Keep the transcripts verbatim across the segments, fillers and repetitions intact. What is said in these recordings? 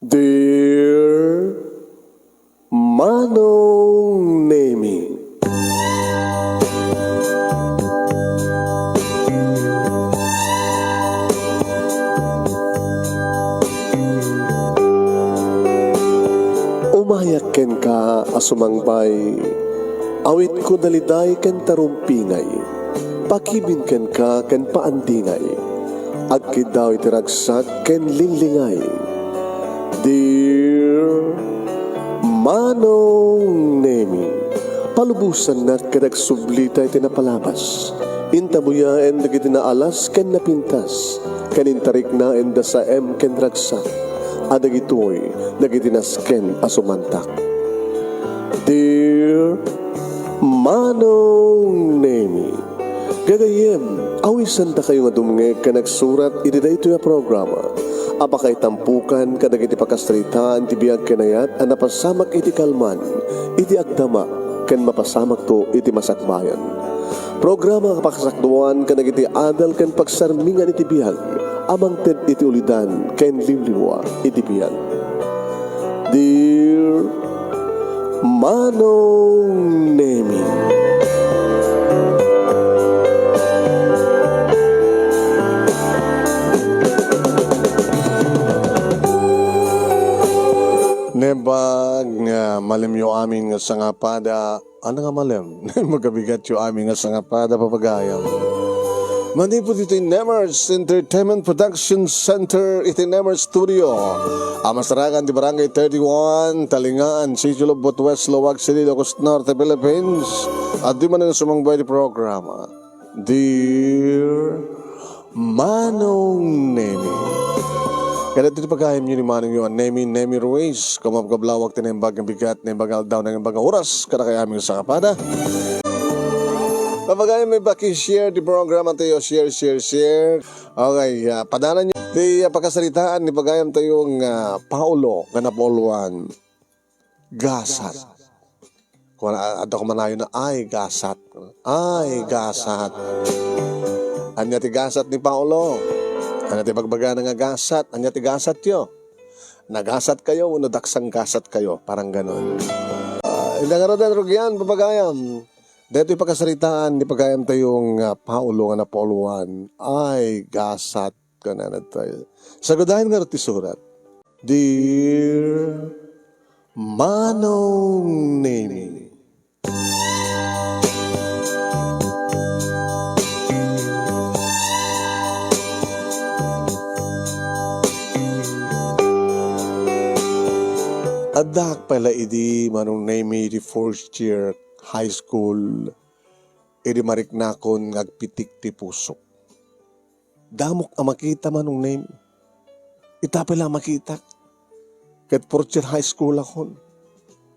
Dear Manong Nemi. Umayak kenka a sumangbay, awitko daliday ken tarumpingay, pakibin kenka ken paandingay, agkiddaw iti ragsak ken linglingay. Dear Manong Nemi, palubosannak ket agsublita iti napalabas. Intabuyaen dagiti naalas ken napintas, ken intariknaen da saem ken ragsak, a dagitoy dagiti nasken a sumantak. Dear Manong Nemi, gagayyem, awisandakayo nga dumngeg ken agsurat iti daytoy a programa a pakaitampokan kadagiti pakasaritaan ti biag ken ayat a napasamak iti kalman, iti agdama, ken mapasamakto iti masakbayan. Programa a pakasakduan kadagiti adal ken pagsarmingan iti biag a mangted iti ulidan ken liwliwa iti biag. Dear Manong Nemi. Naimbag nga malemyo amin nga sangapada, ano nga malem? Naimbag a bigatyo amin nga sangapada, papagayam. Manipud iti Nemers Entertainment Production Center iti Nemers Studio a masarakan ti Barangay thirty-one, Talingaan, Sitio Lobbot West, Laoag City, Ilocos Norte, Philippines. Adtoy manen a sumangbay ti programa, Dear Manong Nemi. Kadagiti pagayamyo ni Manongyo a Nemi, Nemi Ruiz, kumabkablawag ti naimbag nga bigat, naimbag nga aldaw, naimbag nga oras, kadakayo amin nga sangapada. Papagayam, paki-share ti programa tayo, share, share, share. Okay, ah, padanan niyo ti, ah, pakasaritaan ni pagayam tayo nga Paolo nga napauluan. Gasat. Kung a-, adda kumanayon na, "Ay, gasat. Ay, gasat." Ania ti gasat ni Paolo? Ania ti bagbagana nga gasat? Ania ti gasatyo? Nagasat kayo wenno daksang gasat kayo? Parang ganon. Ah, ida ngaruden, rugian, papagayam. Daytoy pakasaritaan ni pagayam tayo nga Paolo nga napauluan. Ay, gasat, kunana tayo. Sagudayen ngarud ti surat. Dear Manong Nemi. Addaak pay la idi, Manong Nemi, di first year high school, idi mariknakon nga agpitik ti pusok. Damok a makita, Manong Nemi. Ita pay la makitak. Ket fourth year high school akon.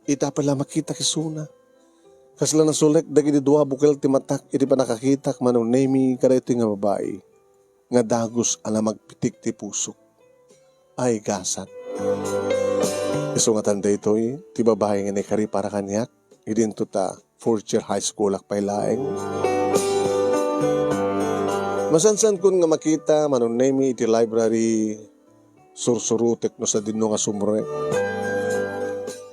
Ita pay la makitak isuna. Kasla nasulek dagiti dua bukel ti matak idi pannakakitak, Manong Nemi, kadaytoy nga babai nga dagus a la magpitik ti pusok. Ay, gasat. Isu ngatan daytoy ti babai nga naikari para kaniak. Idinto ta fourth year high school ak pay laeng. Masansankon nga makita, Manong Nemi, iti library, sursurutek no sadino nga sumrek.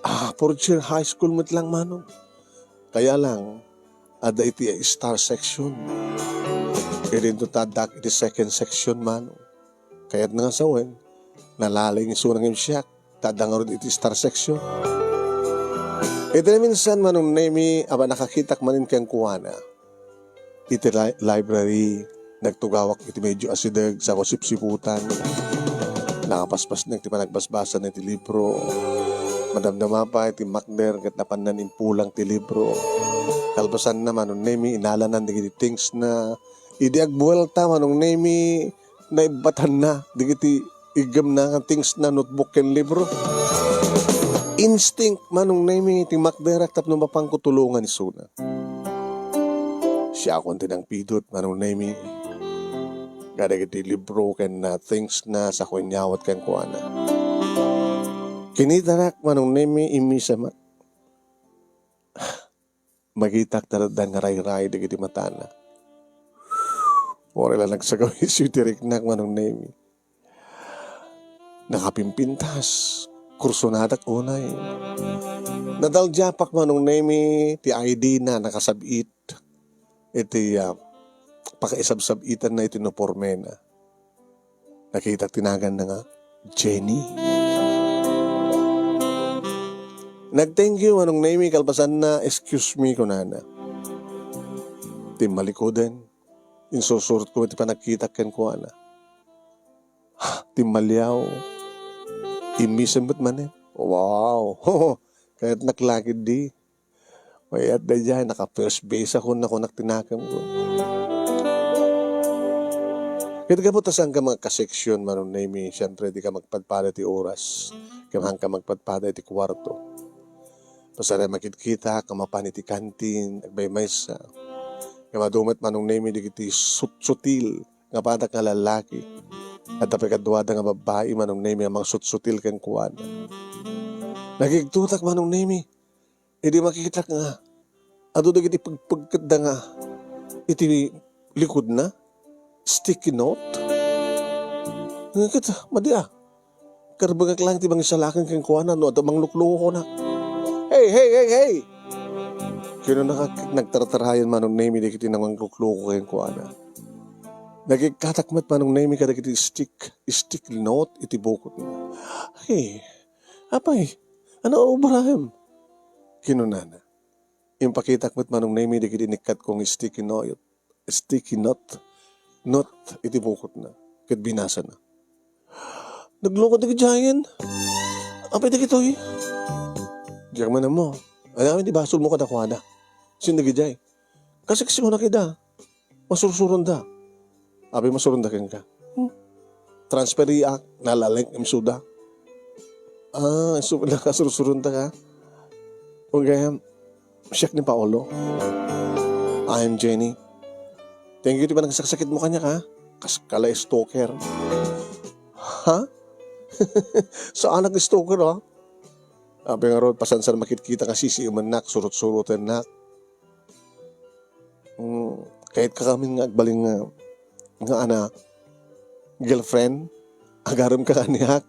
Ah, fourth year high school met lang, Manong. Kaya lang, adda iti star section. Idinto ta addak iti second section, Manong. Kayatna nga sawen, nalaling isuna ngem siak, ta adda ngarud iti star section. Iti naminsan, Manong Nemi, a pannakakitak manen kenkuana iti li-, library, nagtugawak iti medyo asideg, sako sipsiputan. Nakapaspasnek ti panagbasbasa iti libro. Madamdama pay ti makder ket napanna impulang ti libro. Kalpasanna, Manong Nemi, inalanan dagiti things na. Idi agbuelta, Manong Nemi, naibbatanna dagiti iggemna nga things na, notebook ken libro. Instinct, Manong Nemi, ti makderak tapno mapanko tulongan isuna. Siakon ti nangpidut, Manong Nemi, kadagiti libro ken na things na sako inyawat kenkuana. Kinitanak, Manong Nemi, immisemak. Makitak ta adda nga rayray dagiti matana. Uray la nagsagawiso ti riknak, Manong Nemi. nakapimpintas, kursonadak unay. Nadaldiapak, Manong Nemi, ti I D na nakasab-it iti, ah, pakaisabsab-itanna iti unipormena. Nakitak ti naganna nga Jenny. "Nag-thank you, Manong Nemi, kalpasanna, excuse me," kunana. Timmalikuden, insursurotko ti panagkitak kenkuana. Timmaliaw, immisem met manen. Wow! Kayatnak la ketdi. Mayat daydiay, naka-first base ako, nakunak ti nakemko. Ket gapu ta saanka nga agkaseksyon, Manong Nemi, siyempre, dika magpadpada ti oras. Ket saanka magpadpada iti kuarto. Pasarem a kitkita, ka mapan iti kantin, agmaymaysa. Ket adu met, Manong Nemi, dagiti sutsutil nga padak nga lallaki. Adda pay kaduada nga babbai, Manong Nemi, a mangsutsutil kenkuana. Nagigtotak, Manong Nemi. Idi makitak nga adu dagiti pegpegketda nga iti likudna, sticky note. Nga ket, madi a. Karbengak laeng ti mangisalakan kenkuana no adda mangluklukonak. "Hey, hey, hey, hey!" Kinunana ket nagtartarayan, Manong Nemi, dagiti nanglukluko kenkuana. Nagikkatak met, Manong Nemi, kadagiti stick, sticky note iti bukotna. "Hey, apay, ano obraham?" kinunana. Impakitak met, Manong Nemi, dagiti inikkatkong sticky note, sticky note, note iti bukotna, ket binasana. "Nagloko dagidiayen. Apay dagitoy?" "Diak man ammo. Ania ti basolmo kadakuada? Sino dagidiay?" "Kaseksyonak ida. Masursuronda." "Apay masursuronda kenka?" "Hmm. Transferiak, nalalik, imsuda." "Ah, so, nakasursuronta ka?" "Wen gayam, siak ni Paolo. I am Jenny. Thank you ti panagsaksakitmo kaniak, ha? Kaskala stalker." "Ha? Saanak stalker, ha?" "Apay ngarud, pasansan makitkita nga sisiimennak, surot-surotennak. Hmm, kayatka ngamin nga agbalin nga, nga anak, girlfriend, agarem ka kaniak.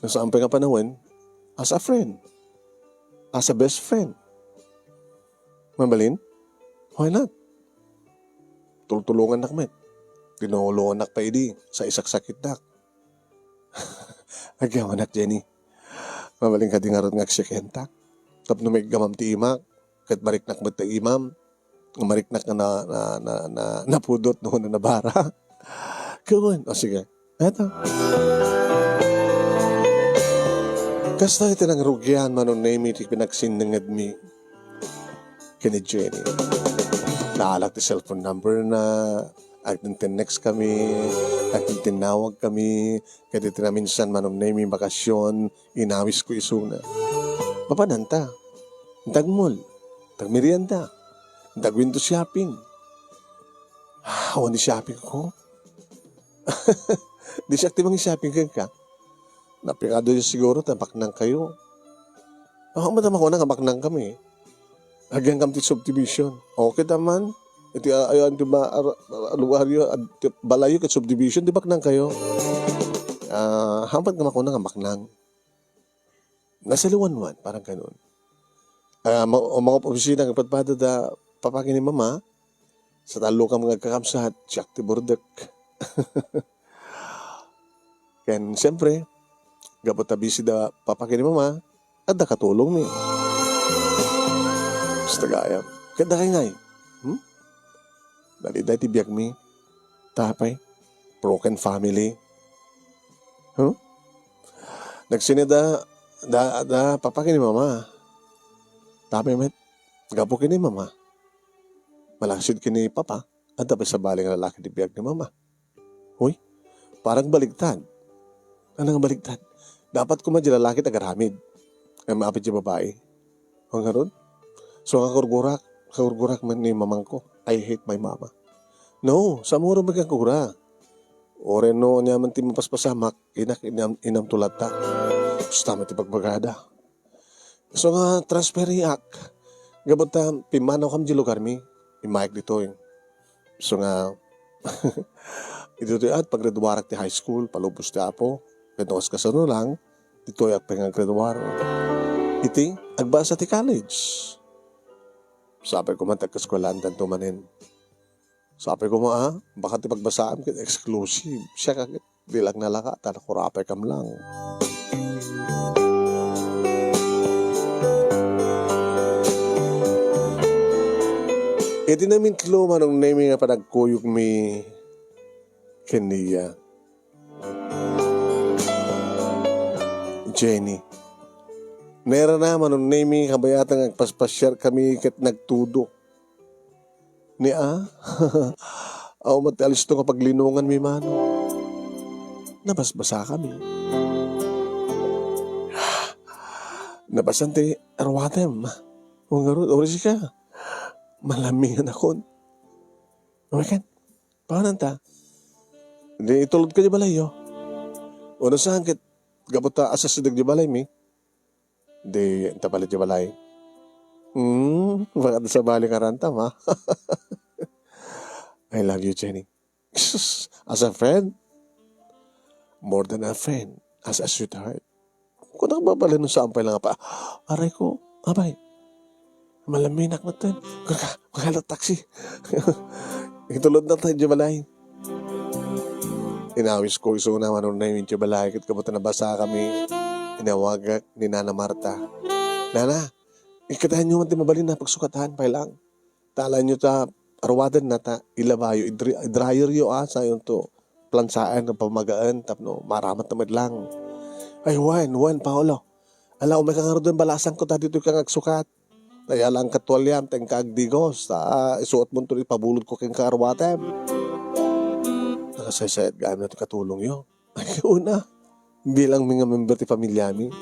No saan pay nga panawen, as a friend. As a best friend. Mabalin? Why not? Tultulongannak met. Tinulongannak pay idi sa isaksakitnak." "Agyamanak, Jenny. Mabalin kadi ngarud nga agsiakentak tapno maiggamam ti imak, ket mariknak met ti imam, mariknak nga na, na, na, na, napudot no, na nabara." Kawan, o sige. Eto. Kasta iti nangrugian, Manong Nemi, ti pinagsinnengedmi ken ni Jenny. Naalak ti cellphone number na, agtintinnext kami, agtintinnawag kami, ket iti naminsan, Manong Nemi, bakasyon, inawisko isuna. Mapananta. Dagmol. Dagmerienda. Dagwindow shopping. Ah, awan ti shopping ko. Di siak ti mangi-shopping kenka. Napikado siguro ta baknang kayo. Ako man ta makuna nga baknang kami. Agyangkam ti subdivision. Okay ta man. Iti, ah, ayan, di ba, ar-, ar-, lugaryo, ad-, ti balayo ket subdivision, di baknang kayo. Ah, hamat nga makuna nga baknang. Nasaliwanwan, parang ganun. Ah, ma-, o mga opisina nga padpada da, papa ken ni mama, sa tallo ka mga agkakamsat, siak ti burdek. Ken, siyempre, gapu ta busy da papa ken ni mama, adda katulongmi. Basta gayam. Ket dakay ngay? Hmm? Dali da ti biagmi. Tapay. Broken family. Huh? Nagsine da, da, da, papa ken ni mama. Tapay met. Gapu ken ni mama. Malaksid ken ni papa. Adda pay sabali nga lalaki ti biag ni mama. Hoy, parang baligtad. Ano nga baligtad? Dapat koma di lalaki ti agaramid. Ay, maapit di babae. Ang harun? So, nga kurgurak, kurgurak man ni mamangko. "I hate my mama." No, samuro magkakura. Ore no, anya man ti mapaspasamak, inak inam, inam tulatta. Basta man ti pagbagada. So nga transferiak, gapu ta pimmanaw kam di lugarmi, immayak ditoy. So nga, iti ditoy at paggraduarak ti high school, palubos ti Apo, Ket no kas-, kasano lang, ditoy ak pay nga grade one. Iti, agbasa ti college. Sapay koma ta kaskuelaantanto manen. Sapay koma, ah, baka ti pagbasaam ket exclusive. Siak a ket, di lang nalaka, ta nakurapaykam lang. Iti namintlo, Manong Nemy, nga panagkuyogmi ken niya. Jenny. Nairana, Manong Nemy, kabayatan nga agpaspasiar kami ket nagtudo. Ni a? Aw, met ti alisto nga paglinonganmi, Manong. Nabasbasa kami. Nabasan ti aruatem. Wen ngarud, uray sika. Malamingan akon. Uray ken. Paananta? Di itulodka di balayyo. Uno saan ket gapu ta asideg di balaymi. Di anta pay di balay. Hmm, baka sabali nga ranta, ma. I love you, Jenny. As a friend? More than a friend. As a sweetheart. Kunak, babalin no saan pay lang apa. Aray ko, abay. Malaminak na ten. Kaka, makala taxi. Itulod na tayo di balay. Inawis ko isuna, Manong Nemy, di balay. Ket gapu ta nabasa kami. Inawagak ni Nana Marta. Nana, ikatayan nyo man ti mabalin a pagsukatan, pay lang. Talaen nyo ta aruatenna ta ilabayo, idri-, idrayeryo, a, sayon to plansaen, pamagaen, tapno maramat na met lang. Ay, wen, wen, Paolo. Ala, umayka ngaruden, balasangko ta ditoyka nga agsukat. Dayta lang katualiam, ta inka agdigos, ta, a, isuotmonto ipabulodko kenka aruatem. Nakasaysayat gayam ti katulongyo. Ay, una, bilangmi nga member ti pamilyami.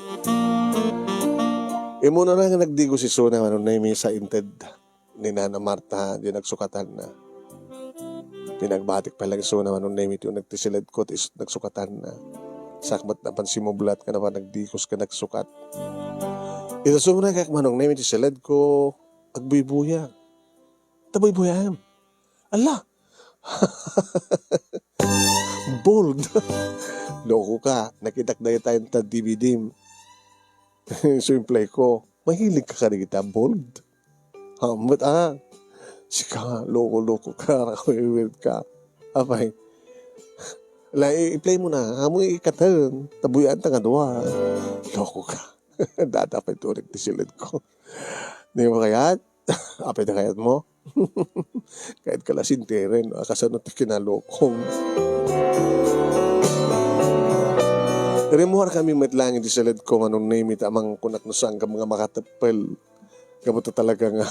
Immuna nga nagdigos isuna, Manong Nemy, sa inted ni Nana Marta, di nagsukatanna. Pinagbatik pay lang isuna, Manong Nemy, ti uneg ti siledko, ti is-, nagsukatanna. Sakbet napan simublat nga napan nagdigos ken nagsukat. Ita sumrekak, Manong Nemy, ti siledko, agbuybuya. Ta buybuyaem. Ala! Bold! Loko ka, nakitak dayta inted D V D. So, imply ko, mahilig ka kadagita bold? Hamot, ah. Sika, loko-loko ka, weird ka. Apay. La, i-, i-play mo na. Amo ikaten. Tabuyan ta nga dua. Loko ka. Dada pay turing ti siledko. Di mo kayat? Apay ta kayat mo? Kayat ka la sinteren, no? Kasano ti kinalokom? Rimuar kami met lang iti siledko, Manong Nemy, ta amang kunak no saan ka nga makateppel. Gapu ta talaga nga,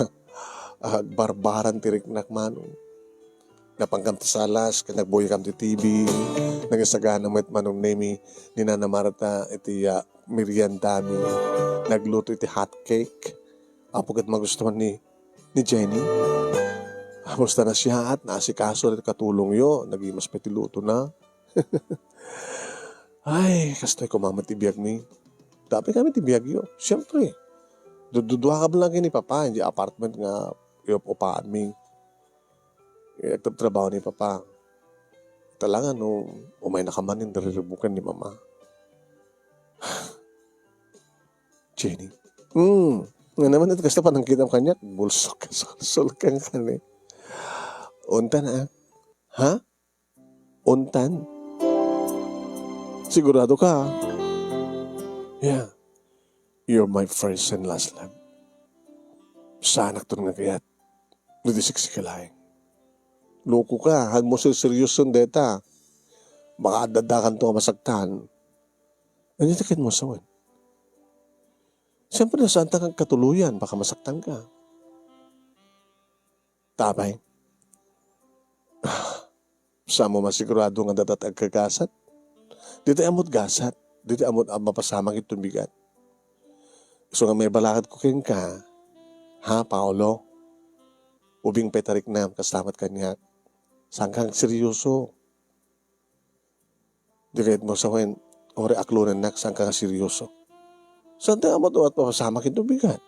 ah, agbarbaran ti riknak, Manong. Napankam ti salas, ken nagbuykam ti T V. Nangisagana met, Manong Nemy, ni Nana Marta iti, ah, meriendami. Nagluto iti hot cake. Apo ket magustuhan ni, ni Jenny. Basta nasiaat, naasikaso ti katulongyo, nagimas pay ti lutona. Ay, kastoy koma met ti biagmi. Tapay kami ti biagyo. Siyempre, dududuakam lang ken ni Papa, idiay apartment nga iup-upaanmi. Eh, agtrabaho ni Papa. Talaga, no, umaynaka manen, nariribukan ni Mama. Jenny. Hmm. Nga naman, iti kasta panangkitam kaniak, bulsok ka, sulsol ka nga kani. Untan, ah. Ha? Untan? Sigurado ka? Yeah. You're my first and last love. Saanakton nga kayat. Ditoy siksika laeng. Loko ka, haan mo serseryoson deta. Baka adda-addakanto nga masaktan. Ania ti kayat mo sawen? Siyempre, no saanta nga agkatuloyan, baka masaktan ka. Tapay. Saan mo masigurado nga adda ti agkagasat? Ditoy ammot gasat. Ditoy ammot a mapasamak iton bigat. Isu nga maibalakadko kenka, ha, Paolo? Ubing pay ti riknam, kasta met kaniak. Saanka nga agseryoso. Di kayat mo sawen, uray aklonennak, saanka nga seryoso. Saantayo a matuat mapasamak iton bigat.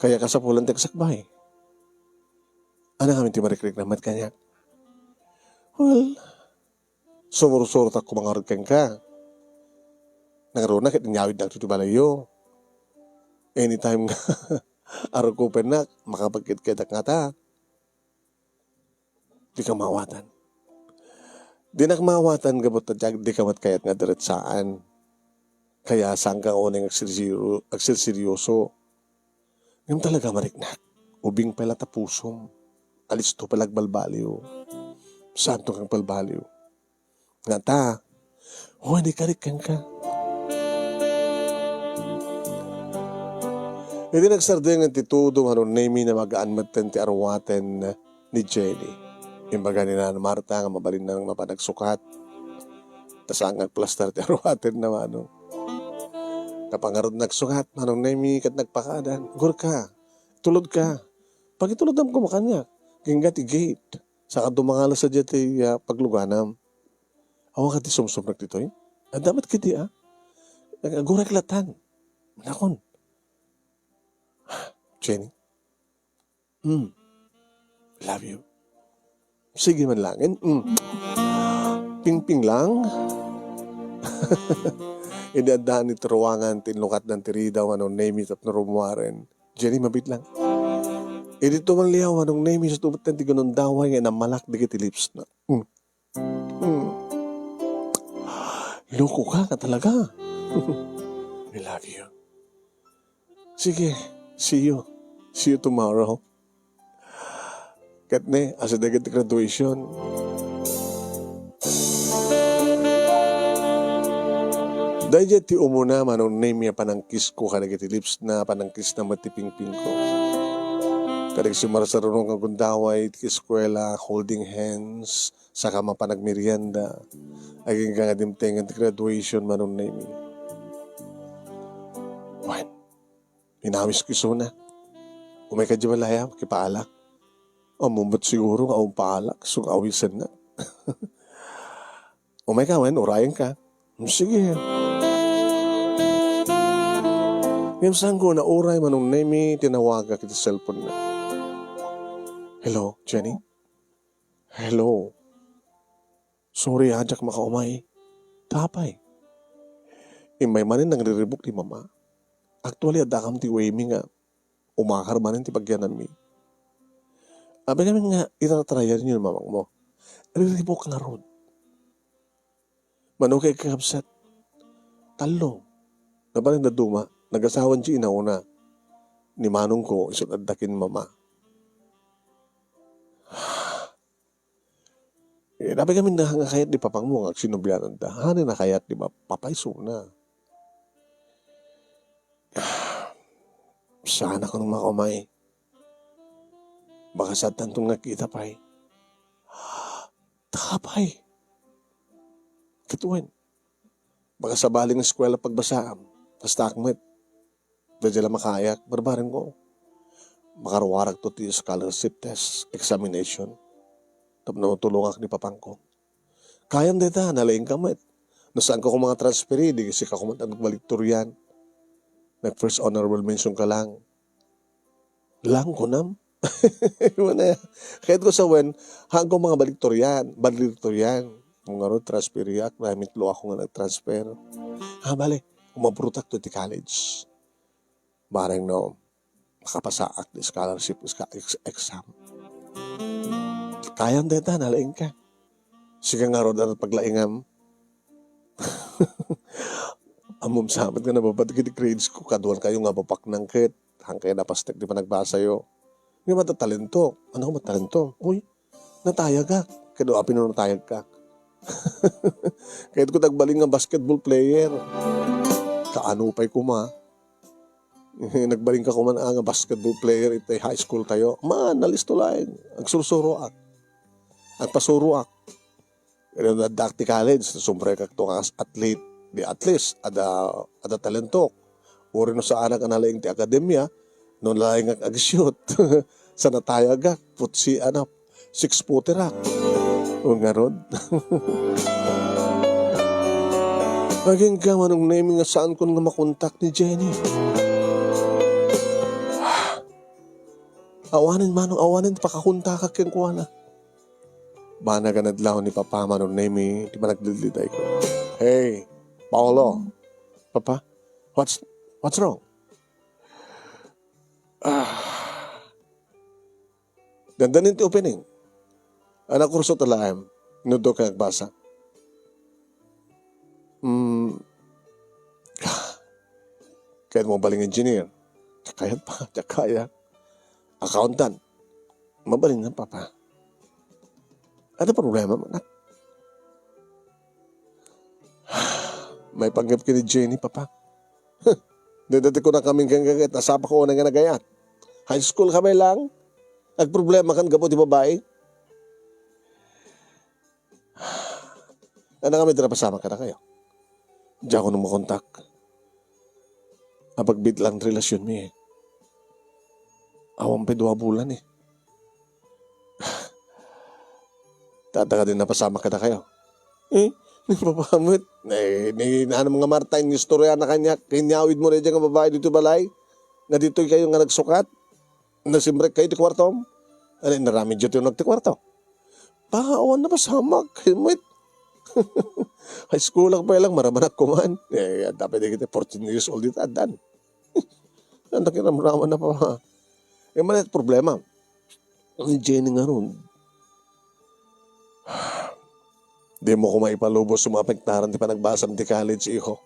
Kayat kasapulan ti agsakbay. Ania ngamin ti marikriknam met kaniak? Well, sumursurotak koma ngarud kenka. Nangruna ket inyawidnak ti balayyo. Anytime nga arukupennak, makapagkitkitak ngata. Dika maawatan. Dinak maawatan gapu ta diak, dika met kayat nga diretsaan. Kaya saanka unay nga agserseryo-, agserseryoso. Ngem talaga, mariknak, ubing pay latta pusom. Alisto pay la agbalbaliw. Saanto nga agbalbaliw. Ngata, wen, ikarik kenka. Idi nagsardeng ti tudo, Manong Nemy, namagaan metten ti aruaten ni Jenny. Imbaga ni Nana Marta nga mabalinna nga mapan agsukat. Ta saan nga agplaster ti aruatenna, Manong. Napan ngarud nagsukat, Manong Nemy, ket nagpakaadan. Agurka, tulodka. Pagitulodam koma kaniak. Agingga ti gate. Saka dumangala sadiay ti, ah, pagluganam. Awan kadi sumsumrek ditoy? Adda met kadi, ah? Ag-, agurek latan. Manakon. Jenny? Hmm. Love you. Sige man langin. Hmm. Pingping lang. Idi adda ni ti ruangan, tinlukatdan ti ridaw, Manong Nemy, tapno rummuaren. Jenny, mabiit lang. Idi tumalliaw, Manong Nemy, sa tumetten ti gunundaway nga inamalak dagiti lipsna. Hmm. Hmm. Loko ka nga talaga. I love you. Sige, see you. See you tomorrow. Ket ne, asideg ti graduation. Daydiay ti umuna, Manong Nemy, a panangkisko kadagiti lipsna, panangkisna met ti pingpingko. Kadagiti marsaruno nga gundaway ti eskuela, holding hands, saka mapan agmerienda. Agingga nga dimtengen ti graduation, Manong Nemy. Wen, inawisko isuna. Umayka idiay balay, a, makipaalak. Ammom met siguro nga awan paalak, isu nga awisennak. Umayka wen, urayenka. Sige. Ngem saanko nauray, Manong Nemy, tinawagak iti cellphone-na. Hello, Jenny? Hello. Sorry, a, diak makaumay. Ta apay? Immay manen nangriribuk ni Mama. Actually, addakam ti way mi nga umakar manen ti pagyananmi. Apay ngamin nga itartarayan ni mamangmo? Riribuk ngarud. Mano kay kakabsat? Tallo. Nabalin dadduma, nagasawan ti inauna ni manongko, isu adda ken Mama. Eh, apay ngamin nga kayat ni papangmo nga agsinublianan ta? Haanna kayat ni ma-, papa isuna? Saan a kuno makaumay. Baka saantanto nga agkita pay. Ta apay? Ket wen, baka sabali nga eskuela pagbasaam, kastaak met. Daydiay la makaayak, barbarenko. Makaruarakto ti scholarship test examination. Tapno matulongak ni papangko. Kayam dayta, nalaingka met. No saanka koma nga transferi, di sika koma nagvaledictorian. Nag-first honorable mention ka lang. Lang, kunam? Wen, kayatko sa wen, haanko nga valedictorian, valedictorian. Ngarud, transferiak, namitlo ako nga nag-transfer. Ah, bale, umabrotakto ti college. Bareng no, makapasaak ti scholarship ex-, ex-, exam. Kayam dayta, nalaingka. Sika ngarud, ano paglaingam? Ammom sa met nga nababato iti grades ko, kaduan kayo nga mapaknang ket, haankayo napasnek ti panagbasayo. Nga matatalento. Ano nga matatalento? Uy, natayagak. Kadu apin no natayagka? Kayatko ti agbalin nga basketball player. Kaano pay koma? Nagbalinka koma nga basketball player iti high school tayo. Man, nalisto laeng. Agsursuroak. Agpasuroak. Ket no addaak ti college, sumrekakto nga athlete. Di at least, ada, ada talentok. Uray no saanak a nalaing ti akademia, no nalaingak ag-shoot. Sa natayagak, putsianak, six-footerak. O ngarud. Agingga, Manong Nemy, nga saankon nga makontak ni Jenny. Awanen, Manong, awanen ti pakakontakak kenkuana. Banag a nadlaw ni Papa, Manong Nemy, ti panagdididayko. Hey, Paolo. "Papa, what's, what's wrong?" Ah. Dandanin ti opening. Anak, kurso ta laeng. Nuddo ka agbasa. Hmm. Kayat mo baling engineer? Kayat pa, diak kaya. Accountant. Mabalin nga, Papa. Ano problema mo, anak? May panggap kini Jenny, Papa. Dida ti kuna kaming ganggaget, nasapa ko unay nga nagayat. High school ka may lang? Agproblema kan gapu ti babae? Ano kami ti napasamak kadakayo? Diak no makontak. Apagbit lang ti relasyonmi, eh. Awan pay dua bulan, eh. Tataka din napasamak kadakayo. Eh, ni Papa met. Eh, ni nanam nga Marta, inistorya na kaniak, kinyawid mo rin nga babae dito balay. Nga ditoy kayo nga nagsukat. Nasimrek kayo ti kwartom. Ano, naramid dito yung nagti kwarto. Pa, awan napasamak. Kayo met. High school ako pa lang, maramanak kuman. Eh, adda pa di kita, fourteen years old dito, addan. Ang nakiramraman na pa. Eh, mali problema. Ang Jenny nga ron. Di mo ko maipalubos, sumapektaran ti panagbasam ti college, iho.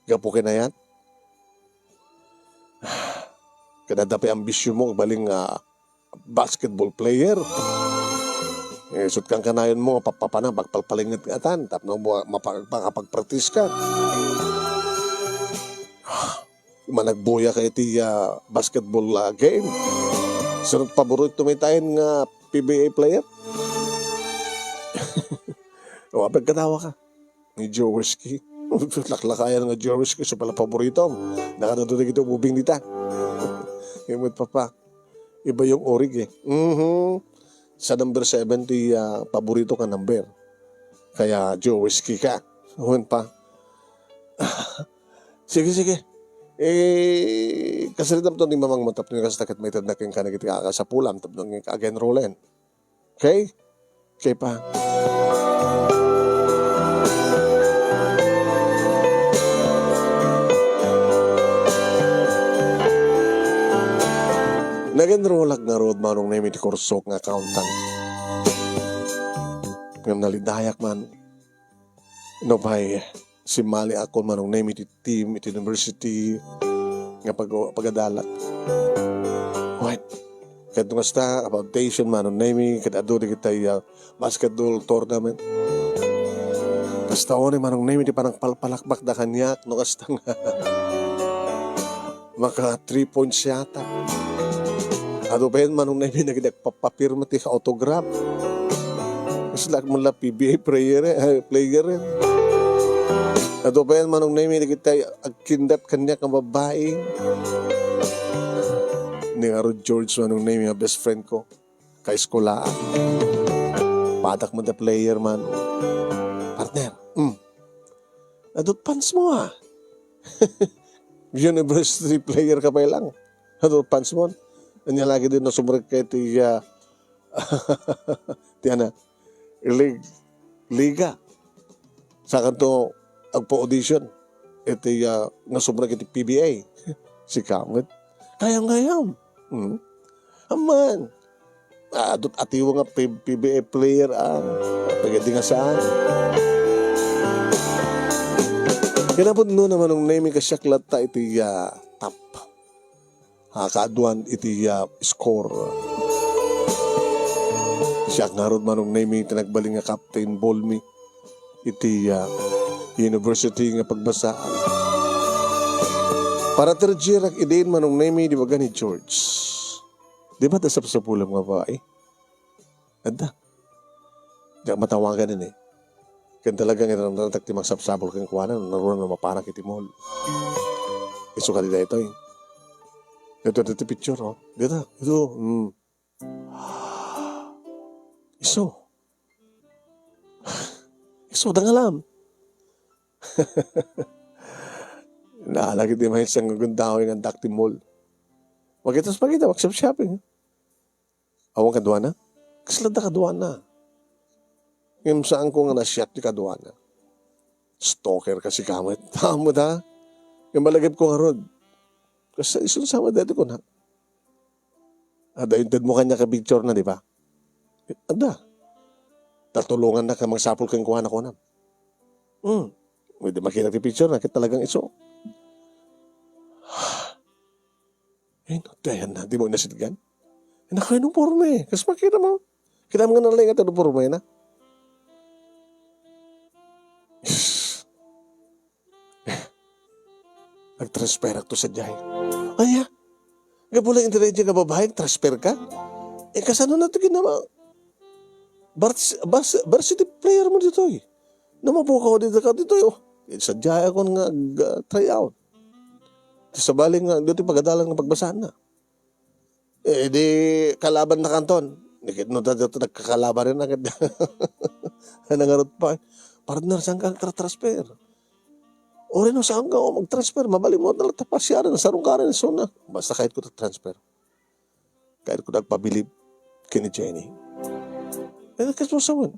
Gapu kinayat. Kada dapay ambisyon mo, baling nga basketball player. Eh, sut kan kanayon mo, papapana, pagpalpalinget nga atan, tapno mo, mapa-, makapagpraktis ka. Managbuya ka iti, ah, basketball, ah, game. Sunod paborito may tayo nga P B A player. O, apagkatawa ka. Ni Joe Whiskey. Laklakayan nga Joe Whiskey, so pala paborito. Nakadado na kita ubing dita. Imut, Papa. Iba yung orig, eh. Mhm. Sa number seven, ti, ah, paborito ka number. Kaya Joe Whiskey ka. Awan pa. Sige, sige. Eh, kasaritam to ni Mamang Matap ni kasta ket maited na ken kanak iti kakasapulam tapno again rollen. Okay? Okay pa. Nag-enrollak ngarud, Manong Nemi, ti kursok nga accountant. Ngem nalidayak man. No pay, simmaliakon, Manong Nemi, ti team iti university nga pag-, pagadalak. Wait. Ket no kasta, a foundation, Manong Nemi, ket adu dagiti, ah, basketball tournament. Kasta unay, Manong Nemi, ti panangpalpalakbakda kaniak, no kasta nga maka three points yata. Adu pay, Manong Nemi, dagiti agpapapirma ti autograph. Kasla man la P B A player, eh, player, eh. Adu pay, Manong Nemi, dagiti agkindat kaniak nga babai. Ni ngarud, George, Manong Nemi, nga best friend ko. Kaeskulaan. Padak man ti player man. Partner, mm. Adut fans mo, ah. University player ka pay lang. Adut fans mo. Ania lagi din no sumrek ka iti, ah, ti ana, lig-, liga. Sakanto agpa-audition. Iti, ah, nga sumrek iti P B A. Sika met. Kayam-kayam. Hmm. Amman. Ah, adut atiwa nga P-, P B A player, ah, pagadi nga saan. Kinapudno na, Manong Nemi, kasiak latta iti, ah, top. Ah, kaaduan iti, ah, score. Siak ngarud, Manong Nemi, ti nagbalin nga captain ball mi iti, ah, university nga pagbasaan. Para third year ak idin, Manong Nemi, di baga ni George. Di ba, adda sapsapulem nga babae? Adda. Diak matawagan ini. Ken talaga nga iranratak ti mangsapsapul kenkuana, no narunan no mapanak iti mall. Isu kadi daytoy. Ito, ito ti picture, oh. Dita, ito, mm. Isu. Isu, dangalam. Naalagid ti maysa nga gundaway nga adda ti mall. Makita, makita, magshopping. Awan kaduana? Kasla da kaduana. Ngem saanko nga nasiat ti kaduana. Stalker ka sika met. Tama da? Ngem malagipko ngarud, kas isu sa met daytoy kunak. Adda intedmo kaniak a picture na, di ba? Adda. Ta tulongannak nga mangsapul kenkuana, kunam. Hmm. Pwede makitak ti picture na, ket talagang isu. Ay, no, ti ayanna, di mo inasitgan? Ay, naka-uniforme. Kas makita mo. Kita mo nga nalaingat ang uniforme na. Nagtransferak to sadiay. Aya, gapu lang iti daydiay nga babai, transfer ka? Eh, kasano na to ginama? Vars-, vars-, varsity player mo ditoy. Namabukaw dito ka ditoy, oh. Eh, sadiay ako nga ag-, ah, try out. Ti sabali nga, dito pagadalan nga pagbasaanna. Eh, di kalaban na kanton. Di ket no, dito nagkakalaban rin agad. Nangarot pa. Partner, saan ka nagtra-transfer? Uray no, saan ka mag-transfer? Mabalin mo na lang ta pasiaren, sarong ka rin, so na. Basta kahit ko ta-transfer. Kahit ko nagpabilib kini Jenny. Eh, kas mo sawan.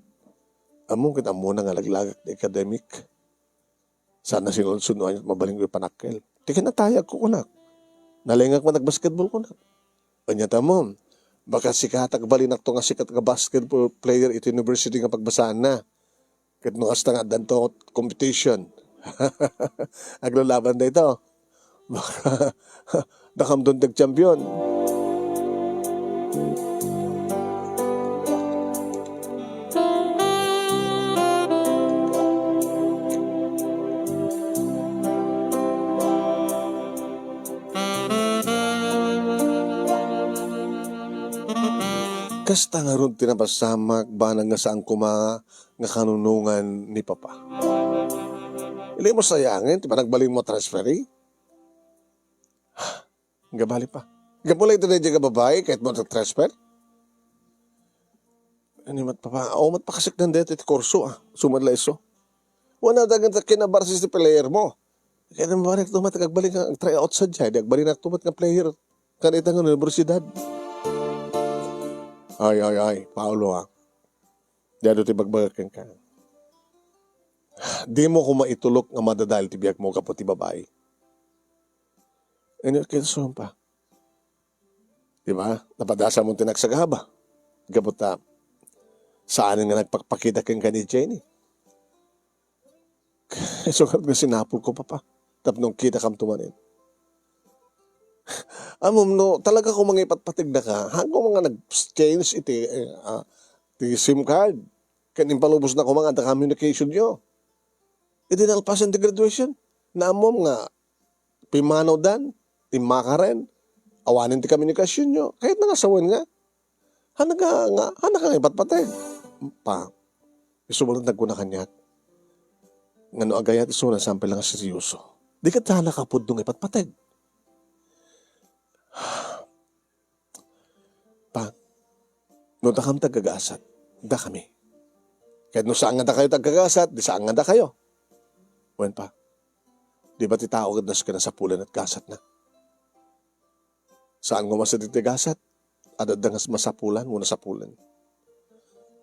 Among ket ammona nga laglagak ti academic. Sana sinunod-sunuan mabalin ko ipanakkel. Ti kinatayag ko kunak. Nalengak man nagbasketball kunak. Anya ta mo, baka sika ta agbalinakto nga sikat nga basketball player iti university nga pagbasaanna. Ket no kasta nga addanto competition. Aglalaban dayto. Baka dakam don ti agchampion. Kasta ngarud ti napasamak, banag nga saan koma nga kanunongan ni Papa. Ili mo sayangen ti panagbalin mo a transferi? Gabali pa. Gapu la iti daydiay nga babai, ket mo transfer? Ani met, Papa? Aw met pakasekdan dayta iti kurso, ah. Sumad la isu. Wen, adda nga kinabarsis ti player mo. Ket mabalinakto met nga agbalik nga try out sadiay, di agbalinakto met nga player. Kan ita nga universidad. Ay, ay, ay, Paolo, ah. Diado ti bagbagak kenka. Di mo ko maitulok nga madadael ti biag mo gapu ti babai. Ano, kinsuan pa? Di ba? Napadasa mo ti nagsagaba. Gapu ta, saanen nga nagpakpakita kenka ni Jenny. Isu nga sinapul ko, Papa. Tapno kita kam tumanin. Amom, no talaga ko mangipatpateg daka, haanko nga nag-change iti, eh, ah, ti sim card. Ken impalubos na ko nga adda communication yo. Iti nalpasan ti graduation, naamom nga pimmanawdan, immakaren, awanen ti komunikasionyo. Kayatna nga sawen nga, haanka nga, haanka nga ipatpateg. Pa, isu met nagkuna kaniak, nga no agayat isuna, saan pay la nga seryoso. Di ket haanka pudno nga ipatpateg. Pa, no dakam ti agagasat, dakami. Ket no saan nga dakayo ti agagasat, di saan nga dakayo. Wen pa, di ba ti tao ket no sika nasapulan et gasatna? Saan nga masapul ti gasat, adda nga masapulan wenno nasapulan.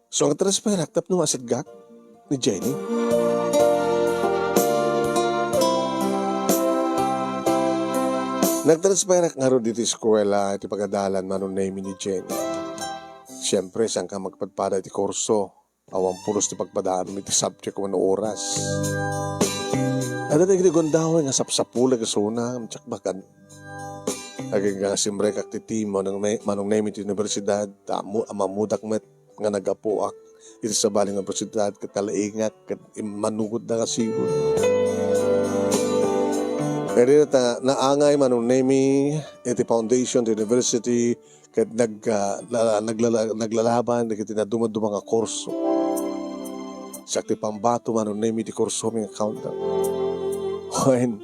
So, nagtransferak tapno masidgak ni Jenny. Nagtransferak ngarud iti eskuela iti pagadalan, Manong Nemy, ni Jenny. Siempre, saan ka magpadpada iti kurso? Awan pulos ti pagpadaanmi iti subject wenno oras. Adda dagiti gundaway nga sapsapulek isuna, sakbakan. Agingga nga simrekak ti team, Manong Ne-, Manong Nemy, ti universidad, ta ammo-, ammodak met nga naggapuak iti sabali nga universidad, ket nalaingak, ket immanugotda nga sigud. Kadi ta naangay, Manong Nemy, iti foundation ti university, ket nag-, ah, la-, naglala-, naglalaban dagiti nadumaduma nga kurso. Siak ti pambato, Manong Nemy, ti kursomi nga countdown. Wen,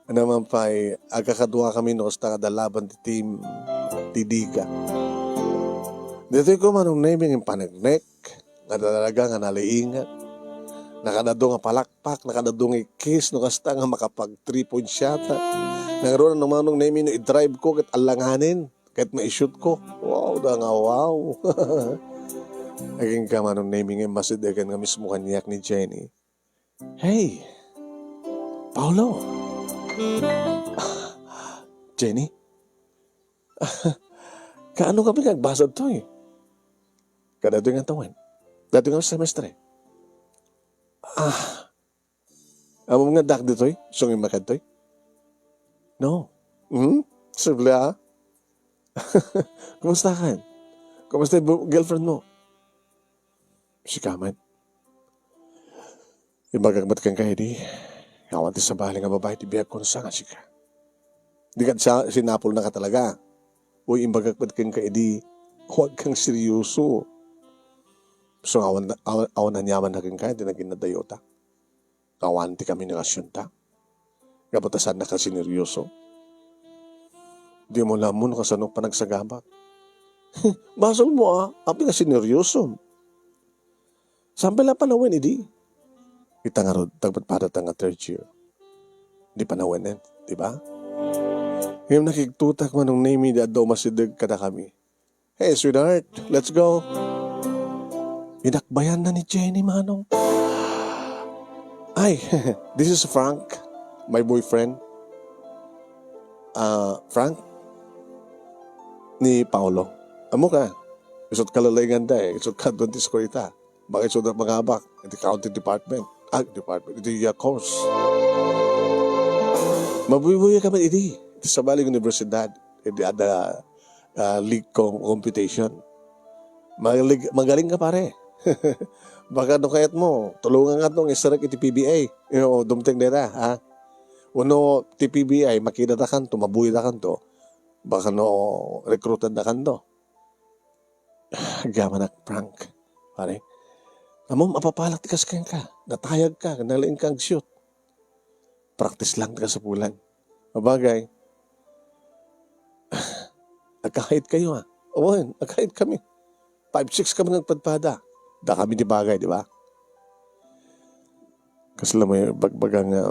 ano man pay, agkakaduakami no kasta nga adda laban ti team ti Liga. Ditoy ko, Manong Nemy, nga impaneknek, nga talaga nga nalaingak. Nakadadu nga palakpak, nakadadu nga ikkis, no kasta nga makapag three point shot. Nangruna no Manong Nemy no i-drive ko ket alanganen, ket ma-shoot ko. Wow, da nga wow. Agingga, Manong Nemy, nga immasidegen nga mismo kaniak ni Jenny. Hey, Paolo. "Jenny? Kaano kami nga agbasol toy?" "Kada datoy nga tawen. Datoy nga semestre." "Ah, ammom nga addaak ditoy? Isu nga immakad toy?" "No." "Hmm? Sable, ah? Kumusta kan? Kumusta yung bu-, girlfriend mo?" "Sika met. Imbagak met kenka idi, awan ti sabali nga babai ti biagko no saan a sika. Di kad sa-, sinapulnaka talaga. Uy, imbagak met kenka idi, huwag kang seryoso. So, awan, awan, awan aniamanna kenka, ti naging nadayota. Awan ti komunikasionta. Gapu ta saannaka sineryoso. Dimo la ammo no kasano panagsagabak." "Basolmo, ah, apay nga sineryosom? Saan pay la panawen idi?" Ita ngarud, tagpadpadata nga third year. Di panawenen, di ba? Ngem nakigtotak, Manong Nemy, di adda umasideg kadakami. "Hey, sweetheart, let's go." Inakbayanna ni Jenny, Manong. "Ay, this is Frank, my boyfriend." "Ah, Frank?" "Ni Paolo." "Ammok, ah. Isu't kalalainganda, eh. Isu't ka-Adventist ko ita. Baka isu't mangabak iti accounting department." "Ah, department. Iti, ah, course." "Mabuybuyaw ka met idi. Iti sabali nga universidad. Idi adda, ah, league com-, competition. Magaling, magaling ka, pare. Baka no kayatmo, tulonganka nga iserrek iti P B A. Ino, dumteng dayta, ha? Wenno ti P B A, makidatakanto, mabuydakanto. Baka no, rekrutadakanto." "Agyamanak, Frank, pare. Ammom, apapalak ti kas kenka. Natayagka, nalaingka agsiut. Practice lang ti kasapulan." "Abagay, agkakait kayo, ah." "Wen, agkait kami. Five six kami nga agpadpada. Dakami ti bagay, di ba?" Kasla may bagbaga nga,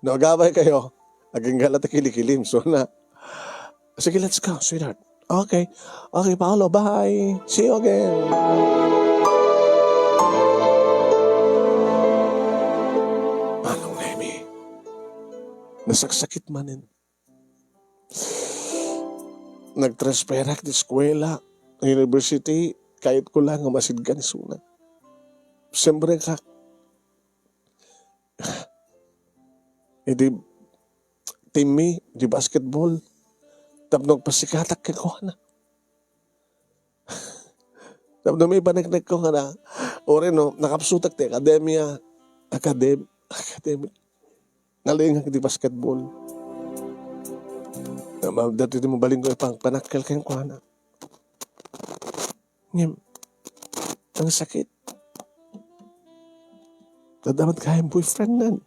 "No agabay kayo, agingga la ti kilikilim." So na, "Sige, let's go, sweetheart." "Okay. Okay, Paolo, bye. See you again." Manong Nemy, nasaksakit manen. Nagtransferak ti eskuela, university, kayatko la nga masideg ni isuna. Siempre ka, iti team mi, iti basketball, tapno agpasikatak kenkuana. Tapno maipaneknekko nga na, uray no, nakapsutak ti akademia, akadem-, akademi-, nalaingak iti basketball. Nga ma-, datoy ti mabalinko ipang-, panakkel kenkuana. Ngem, ang sakit. Adda met gayam boyfriendnan.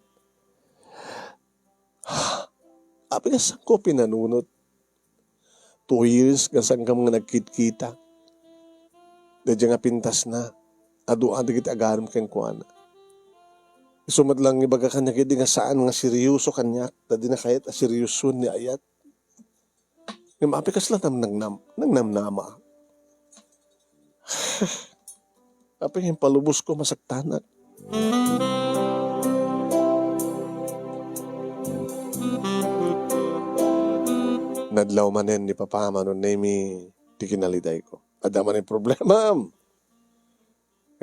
Apay nga saanko pinanunot? Two years nga saankam nga nagkitkita. Daydiay nga pintasna, adu-adu dagiti agarem kenkuana. Isu met lang ibaga kaniak idi nga saan nga seryoso kaniak, ta dina kayat a seryosoen ni ayat. Ngem apay kasla namnam-, nangnamnama? Apay nga impalubos ko, masaktanak. Nadlaw manen ni Papa, Manong Nemy, ti kinalidayko. Adda manen problemam.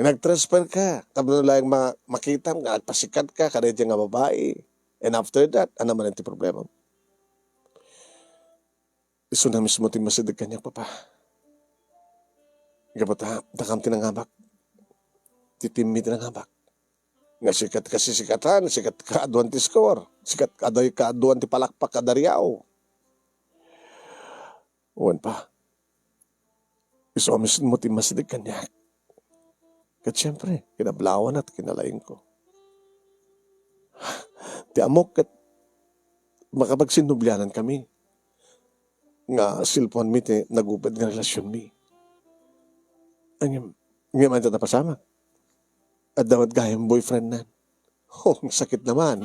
Nagtransfer ka, tapno laeng ma-, makitam nga agpasikat ka kadaydiay nga babai. And after that, ania manen ti problemam? Isuna mismo ti masideg kaniak, Papa. Gapu ta, dakam ti nangabak. Ti team mi ti nangabak. Nga sikat ka sisikatan, sikat ka aduan ti score, sikat ka aduan ti palakpak a dariaw. Wen, Pa. Isu a mismo ti masideg kaniak. Ket siempre, kinablawan at kinalaingko. Ti ammok ket makapagsinnublianan kami nga cellphone mi ti naguped nga relasyon mi. Ngem, ngem ania ti napasamak? Adda met gayam boyfriendnan. Oh, ang sakit naman.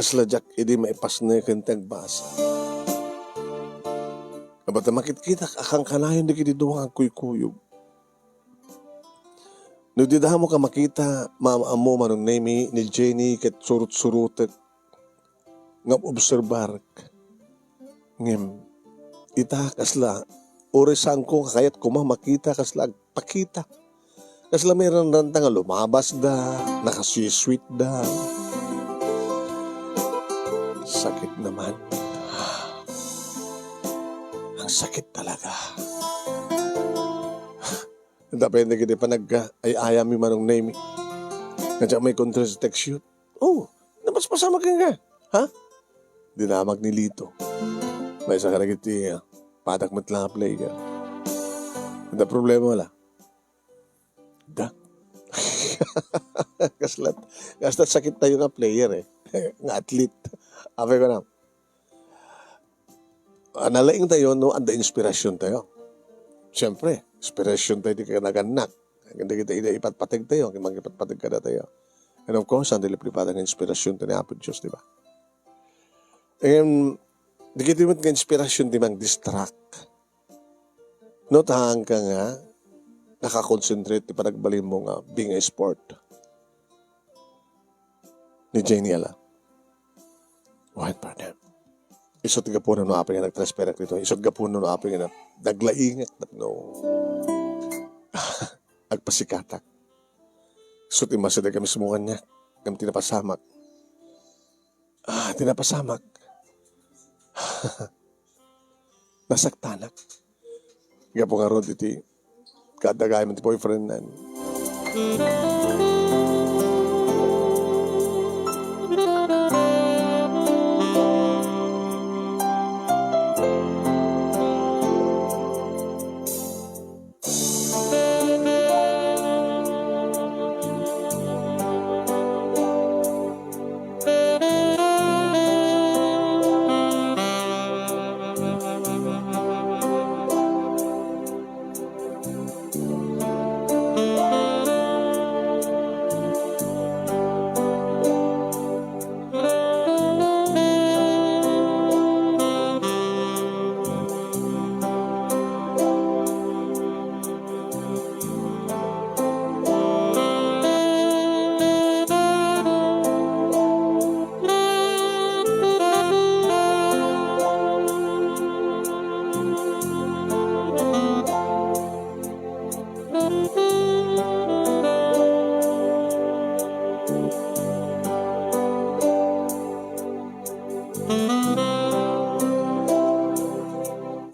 Kasla diak idi maipasnek ken ti agbasa. Ket ta makitkitak a kankanayon dagiti dua nga agkuykuyog. No dida mo ka makita, maam-ammo, Manong Nemi, ni Jenny ket surot-surotek nga obserbarek. Ngem, ita kasla, uray saanko nga kayat koma makita kasla agpakita. Kasla mairanranta nga lumabasda, nakasweet-sweetda. Sakit naman. Ang sakit talaga. Depende iti panag-ay-ayam mi, Manong Nemi. Nga diak maikontrol sa text yun. Oh, napaspasamak ka. Ha? Dinamag ni Lito. Maysa ka dagiti, ah, padak met lang a player. Adda problema wala? Da. Kaslat. Kaslat sakit tayo nga player eh. Nga athlete. Apay ko na. Ah, nalaing tayo no adda inspirasyon tayo. Siyempre, inspirasyon tayo ti kanagannak. Hindi kita ida ipatpateg tayo, mangipatpateg kada tayo. And of course, ang diliplipatan nga inspirasyon ti ni Apo Diyos, di ba? Em, di kita met nga inspirasyon di mang distract. No, tahan ka nga, nakakonsentrate ti panagbalin mo nga being a sport. Ni Jenny ala. Wen, partner. Isut gapu no apay nga nagtransferak dito. Isut gapu no apay nga nag-, naglaingak tapno agpasikatak. Isut immase dagiti mismo kaniak. Ngem ti napasamak. Ah, ti napasamak. Nasaktanak. Gapu ngarud iti kaadda gayam ti boyfriend nan.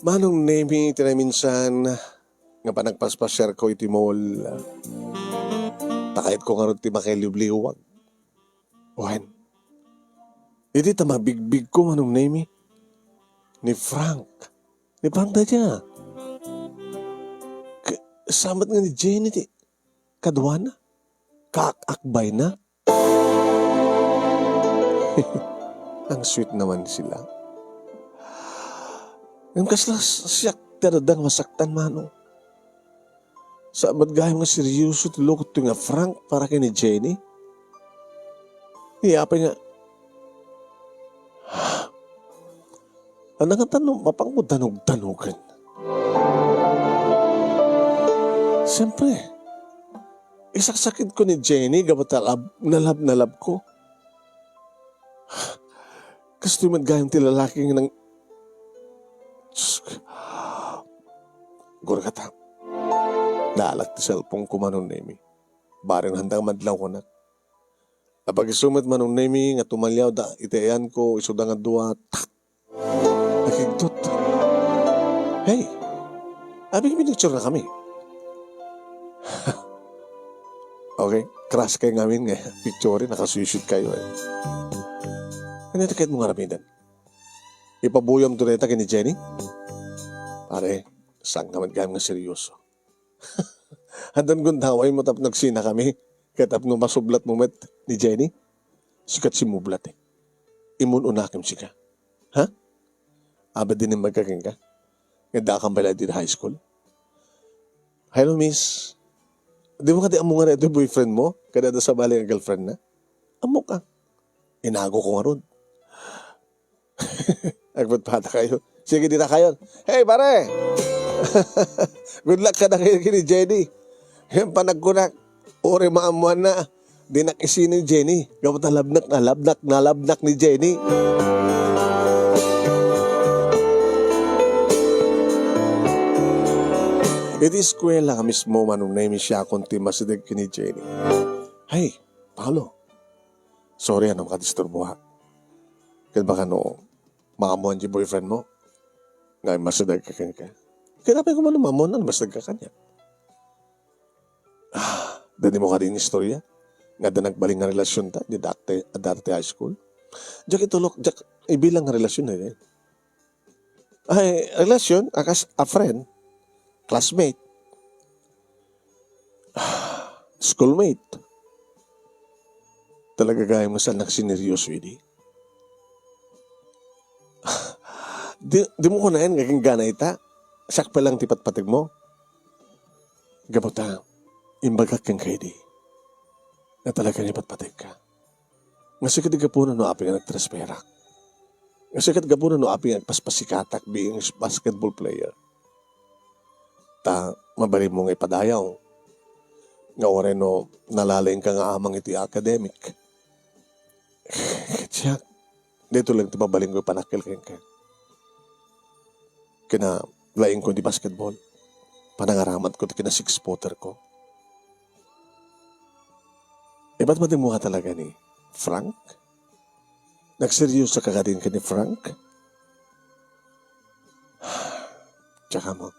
Manong Nemi, ti naminsan nga panagpaspasiarko iti mall, ta kayatko ngarud ti makaliwliwag. Wen, idi ta mabigbigko, Manong Nemi, ni Frank. Ni Frank dayta. Ka-, sa met nga ni Jenny ti kaduana. Kaak-akbayna. Ang sweet naman sila. Ngem kasla s-, siak ti adda nga masaktan, Manong. Sa met gayam nga seryoso ti lukot nga Frank para ken ni Jenny. Ni apay nga, ano nga tano, mapangko danog-danogen. Siyempre, isaksakit ko ni Jenny, gapu ta lab-, nalab-nalab ko. Kastoy met gayam ti lalaki nga nang-, Sus, gurgata. Naalak ti cellphone ko, Manong Nemi. Bareng handa nga madlaw kunak. Napag-isu met, Manong Nemi, nga tumaliawda iti ayanko, isuda nga dua, tak! Nakigtot. Hey! Abi, pinicture na kami. Okay, crush kayo ngamin nga picture, nakasuyod kayo eh. Ano ito kahit mong aramidan? Ipabuyam to neta kini Jenny? Pare, saan ka man gayam nga seryoso? Hadan gundaway mo tapno agsina kami, ket tapno masublat mo met ni Jenny? Sikat simmublat eh. Imun-unakem sika. Ha? Abet din magkakin ka? Nga dakam pala dito high school? Hello, miss. Di mo kadi ammo nga ito boyfriend mo? Kada da sa bali nga girlfriend na? Ammo ka. Inago ko ngarud. Agpatpatakayo. Sige, dita kayo. Hey, pare! Good luck kadakayo ken ni Jenny. Yan pa nagkunak. Uray maammoanna. Dinak isina ni Jenny. Gapu ta labnak, nalabnak, nalabnak ni Jenny. Iti eskuela nga mismo, Manong Nemy, siakon ti masideg ken ni Jenny. Hey, Paolo. Sorry a no makadisturboak. Ket baka no maammoan ti boyfriend mo nga immasidegka kenka. Ket apay koma no maammoanna nga immasidegka kaniak? Ah, dimo kadi nga istorya nga adda nagbalin nga relasionta di dati, dati high school? Diak itulok, diak ibilang nga relasion na yan. Ay, relasion, a kas-, a friend, classmate, schoolmate. Talaga gayam nga saan nagsineryoso idi? Di, dimo kunaen nga agingga ita? Siak pay lang ti patpateg mo? Gapu ta, imbagak kenka idi nga talaga nga ipatpategka. Nga sika ti gapuna no apay nga nagtresperak. Nga sika ti gapuna no apay nga agpaspasikatak being a basketball player. Ta mabalinmo nga ipadayaw nga uray no nalalaingka nga amang iti academic. Ket siak, daytoy lang ti mabalinko panakkel kenka. Kinalaingko iti basketball. Panangaramatko ti kina six-footerko. Ipatpateg mo nga talaga ni Frank? Nagseryoso ka kadin ken ni Frank? Tsaka mo,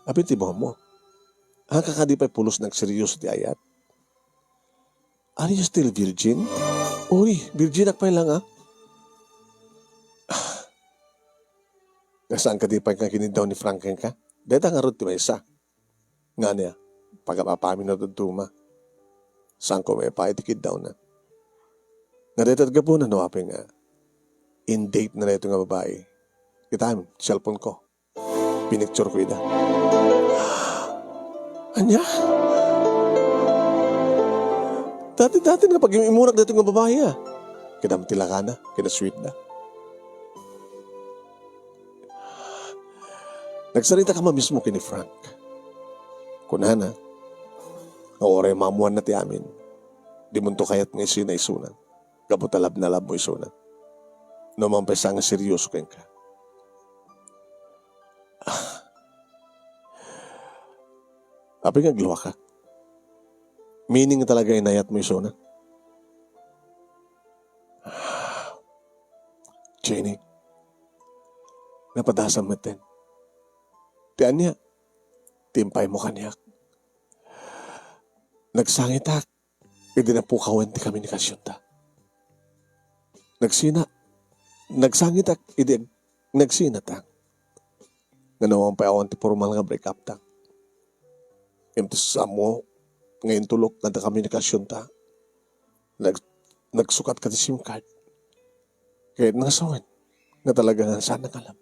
apin ti buammo? Haan ka kadi pay pulos nagseryoso ti ayat? Are you still virgin? Uy, virgin ak pay lang, ah. Nga saan kadi pay nga kiniddaw ni Frank kenka? Dayta ngarud ti maysa. Nga ania, pagapapami no dadduma. Saanko maipaay ti kiddawna. Nga dayta gapuna no apay nga in-date na daytoy nga babai. Kitam, cellphone ko. Pinicture ko ida. Ania? Dati-dati nga pag-imurak daytoy nga babai, ah. Kitam ti lakana, kinasweet da. Nagsarita ka man mismo ken ni Frank. Kunana, nga uray maammoanna ti amin, dimonto kayat nga isuna isuna. Gapu ta love na love mo isuna. No man pay sa nga seryoso kenka. Ah. Apay nga agluaka? Meaning talaga inayat mo isuna? Jenny, napadasam metten. Ti ania? Ti impaymo kaniak. Nagsangitak idi napukawen ti komunikasionta. Nagsina, nagsangitak idi ag-, nagsinata. Nga no man pay awan ti formal nga break-up ta. Ngem ti samo nga intulok nga adda komunikasionta, nag-, nagsukat ka ti SIM card. Ket nasawen nga talaga nga saan nga love.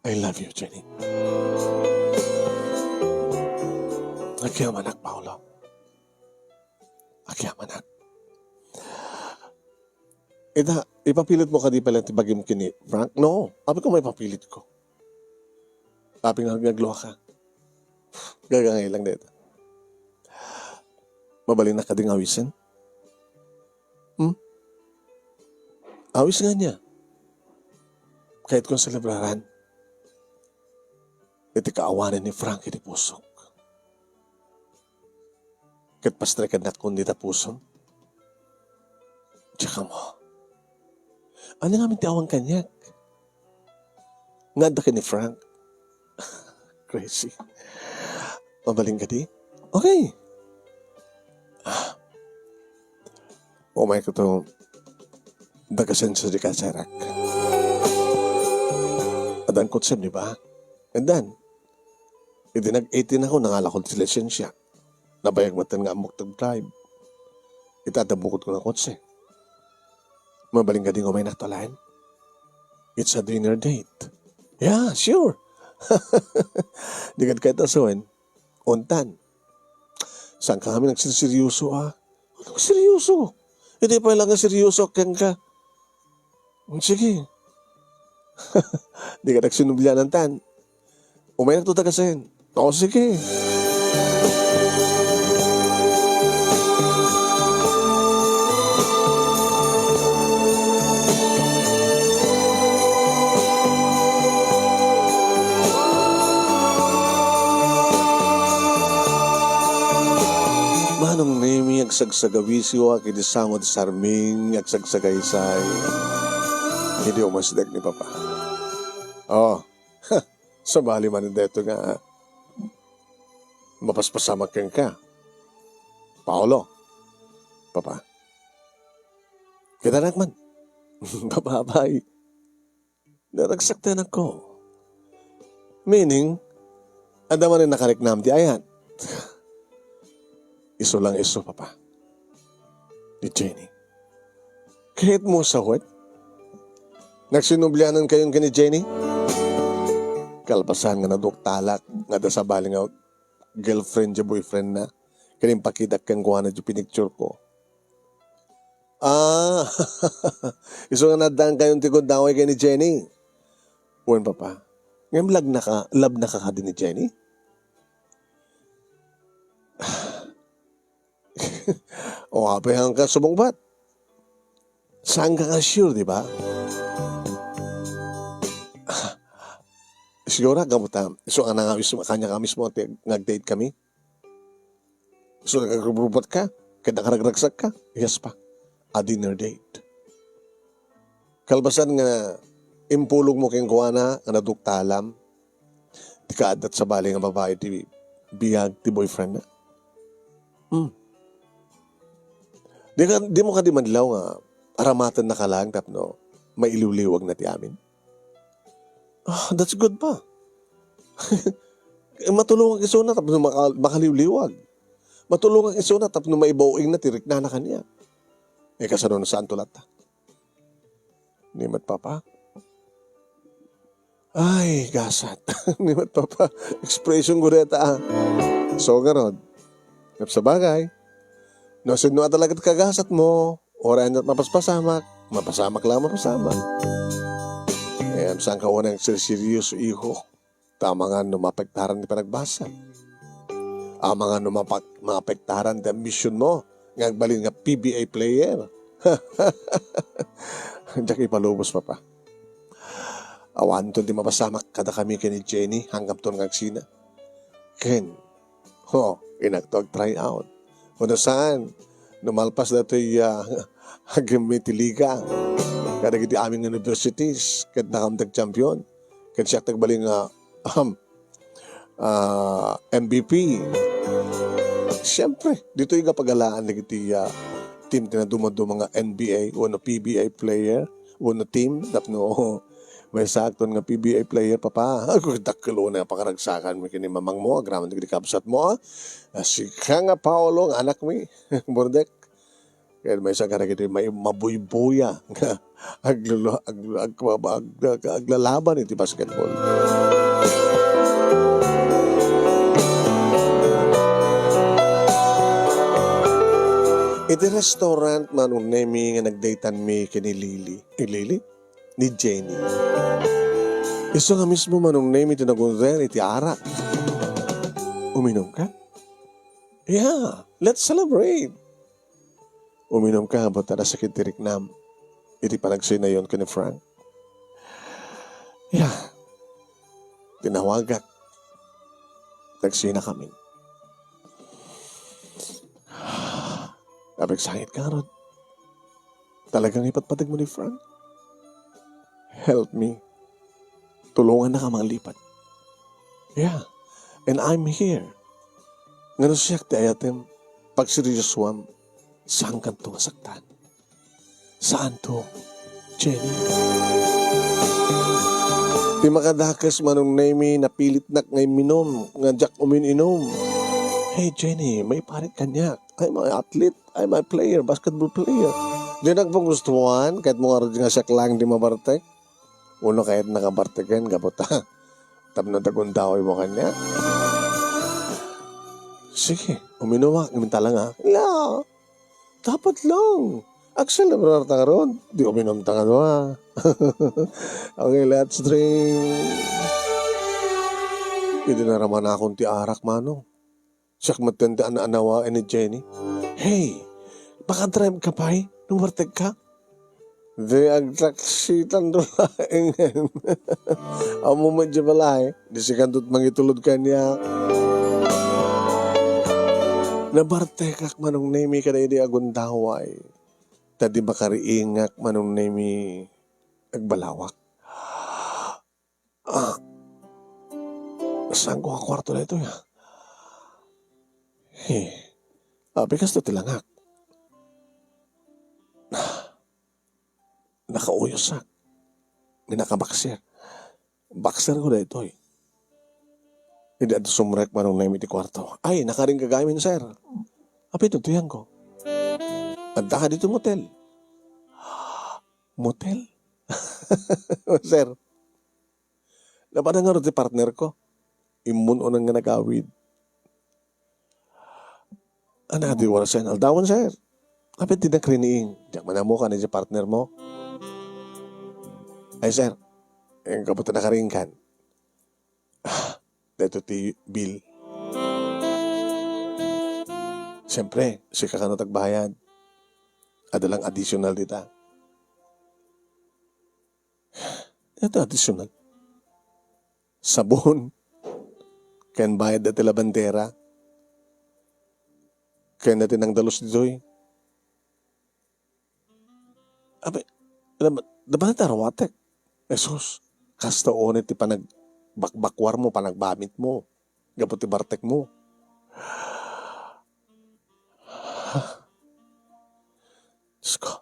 I love you, Jenny. Agyamanak, Paolo. Agyamanak. Ita, ipapilit mo kadi pay lang ti bagim ken ni Frank? No, apay ko maipapilit ko. Apay nga agluaka? Gagangay lang dayta. Mabalinnak kadi nga awisen? Hmm? Awis nga ania? Kayatkon selebraran iti kaawanan ni Frank iti pusok. Ket pastrekannak kun dita pusom. Diak ammo. Ania ngamin ti awan kaniak? Nga adda ken ni Frank. Crazy. Mabalin kadi? Okay. Ah. Umayko to. Dagasenso di kasarak. Addan kotsem, di ba? And then, idi nag-eighteen ako, nangalako ti lisensia. Nabayag metten nga ammok ti drive. Ita adda bukod ko nga kotse. Mabalin kadi nga umaynak to laeng? It's a dinner date. Yeah, sure. Di kad kayat asawen. Ontan. Saan ka ngamin nagserseryoso, ah? Ano seryoso? Idi pay la nga seryosoak kenka. Sige. Dika agsinublianan tan. Umaynakto ta kasin. O, sige. Manong Nemi, agsagsagawisiwak iti sango ti sarming, agsagsagaysay. Idi umasdek ni Papa. Oh, sabali man daytoy nga mapaspasamak kenka. Paolo. Papa. Kita man. Papa, abay. Naragsak ti anakko. Meaning, adda manen nakariknam ti ayat. Isu lang isu, Papa. Ni Jenny. Kayatmo a sawen? Nagsinublianankayon ken ni Jenny? Kalpasan nga naduktalak, nga adda sabali nga girlfriend ti boyfriend na. Ken impakitak kenkuana ti pinicture ko. Ah, isu nga naddaankayon ti gundaway ken ni Jenny. Wen, Papa. Ngem lagnaka, labnaka kadi ni Jenny? O, apay nga sumungbat? Saan ka nga sure, di ba? Siguro, gapu ta, isu nga nangawis, kanya ka mismo, ti, nag-date kami. So, nagrubrubot ka, ket nakaragragsak ka, yes pa, a dinner date. Kalpasan nga impulong mo kenkuana nga naduktalam, ti kaadda sabali nga babai ti biag ti boyfriend na. Hmm. Di ka, di mo kadi madlaw nga aramaten na ka lang tapno mailiwliwag na ti amin? Ah, that's good pa. Eh, matulongak isuna tapno maka-, makaliwliwag. Matulongak isuna tapno maibaw-ing na ti riknana kaniak. Eh, kasano no saan to latta? Ni met papa? Ay, gasat. Ni met papa. Expression ko deta, ah. So, ngarud. Ngem sabagay, no sino a talaga ti kagasat mo, uray ania ti mapaspasamak, mapasamak lang, mapasamak. Eh, saan ka unay agserseryoso, iho? Ta amangan no maapektaran ti panagbasa. Amangan no mapak-, maapektaran ti ambition mo nga agbalin nga P B A player. Diak ipalubos, papa. Awanton ti mapasamak kadakami ken ni Jenny, anggaton nga agsina. Ken, ho, inakto ag-try out. Wenno saan, no malpas datoy, ah, agimmi ti liga kadagiti amin nga universities, ket nakamtag champion. Ket siak ti agbalin nga, ahem, ah, M V P. Siempre, ditoy nga pagalaan dagiti, ah, team ti nadumaduma nga N B A wenno P B A player wenno team tapno maysa akton nga P B A player, papa. Agdakkel unay a pakaragsakanmi ken ni mamangmo agraman dagiti kabsatmo, ah. Ah, sika nga Paolo nga anakmi, Burdek. Ken maysa kadagiti may-, mabuybuya nga aglolo-, ag-, ag-, ag-, ag-, aglalaban iti basketball. Iti restaurant, Manong Nemi, nga nagdatanmi ken ni Lily. Ni Lily? Ni Jenny. Isu nga mismo, Manong Nemi, ti nag-order iti arak. Uminum ka? Yeah, let's celebrate. Uminum ka, batta nasakit ti riknam iti panagsinayon ken ni Frank. Yeah. Tinawagak. Nagsina kami. Napagsangit ka, Rod. Talagang ipatpateg mo ni Frank? Help me. Tulongannak a manglipat. Yeah. And I'm here. Ngano siak ti ayatem? Pagseryosoam, saankanto nga saktan. Saanto, Jenny? Ti makadakes, Manong Nemi, napilitnak nga imminum, nga diak umin-inum. Hey, Jenny, maiparit kaniak. I'm an athlete. I'm a player, basketball player. Dinak pagustuhan, kayatmo ngarud nga siak laeng ti mabartek? Wenno kayatnak a barteken gapu ta tapno tagundawaymo kaniak? Sige, uminumak, ngem talanga. La, dapat lang. Agselebrarta ngarud, ti uminumta nga dua. Okay, let's drink. Idi naramanakon ti arak, Manong. Siak metten ti an-anawa ni Jenny. Hey, maka-drive ka pay no bartekka? Di agtaksitan to laeng. Ammo met di balay, di sikanto mangitulod kaniak. Nabartekak, Manong Nemi, kadaydi a gundaway. Ta di makariingak, Manong Nemi, agbalawak. Ah, saanko nga kuarto daytoy, ah? He, apay kasto ti langak. Nakauyos, ah. May nakabaksir. Baksir ko daytoy. Idi adda sumrek, Manong Nemi, ti kuarto. Ay, nakaring gagamin, sir. Apay, tudtuyanko. Adda ka dito motel. Motel? Sir, napanan ngarud ti partner ko. Immun-unan nga nagawid. Ana, di wala sen aldawan, sir. Apay ti nakriniing. Diak man ammo kani ti partner mo. Ay, sir. Eh, kaputa nakaringkan. Ah, dito ti bill. Siyempre, sika kano tagbayad. Ada lang additional dita. Ito additional. Sabon. Ken bayad dati labandera. Ken dati nangdalus ditoy. Abi, alam, dapat ta rawatek. Jesus, kasta unay ti panagbakbakuar mo, panagbamit mo. Gapu ti bartek mo. Diyos ko.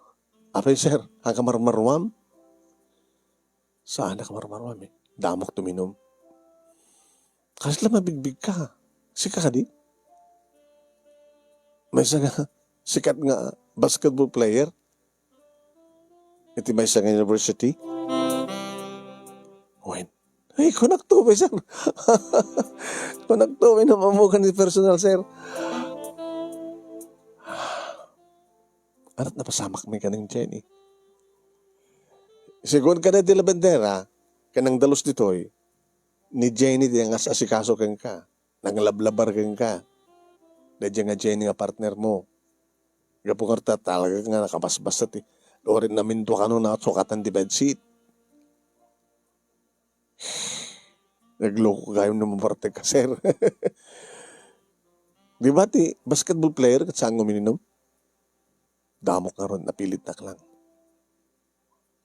Apay, sir, ang kamarmaruam? Saan a kamarmaruam, eh. Damok tuminum. Kasla mabigbig ka. Sika kadi? Maysa nga sikat nga basketball player iti maysa nga university. Wen. Ay, kunak to, sir. Kunak to, wen, mamukan ni personal, sir. Ada't napasamak mi kaning Jenny. Sigun ka na ti labandera, kanang dalus ditoy, ni Jenny ti nga asikaso kenka, nanglablabar kenka. Daydi nga Jenny nga partner mo. Gapu ngarud ta talaga nga nakabasbas ti, uray namintua kano nasukatan ti bedsheet. Nagloko gayam no mabartek ka, sir. Di ba ti basketball player ket saan nga uminom? Damok ngarud, napilitnak lang.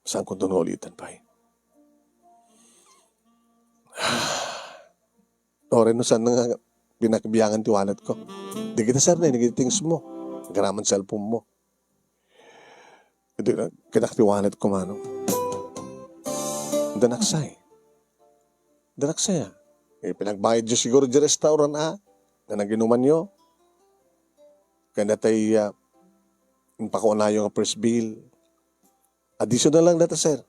Saan ko nga ulitan pay? Oray no saan nga pinakabiangan ti wallet ko. Di kita, sir, na, nagitings mo. Garaman cellphone mo. Iti, kitak ti wallet ko, mano. Danaksay. Danaksay, ah. Eh, pinagbayad yo siguro di restaurant, ah, nga naginuman yo. Kaya natay, ah, impakunayo nga first bill. Additional lang data, sir.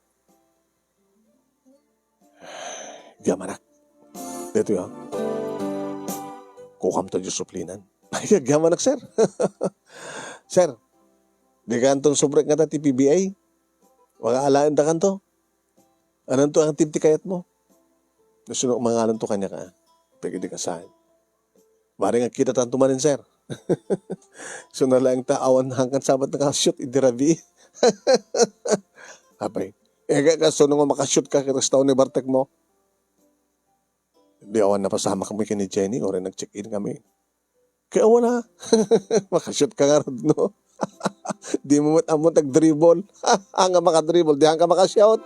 Di amanak. Dito, ah. Kukam to, Diyos suplinan. Ay, agyaman ak, sir. Sir, di ka anton subrek nga ta ti P B A? Wala alaen da kanto? Ananto ang team ti kayat mo? Nasuno mangalan to kanya ka. Pwede di ka saan. Bari nga kita tanto manen, sir. So na lang ta awan hangkan sabat nakashoot, idi rabii. Apay. Eh, ka, kaso nung makashoot ka, kita sa taon ni Bartek mo. Di awan napasamak mi ken ni Jenny, oray nag-check-in kami. Kaya awan na. Makashoot ka nga rod, no? Di mo met ammo tag-dribble. Ang nga makadribble, di ka makashoot.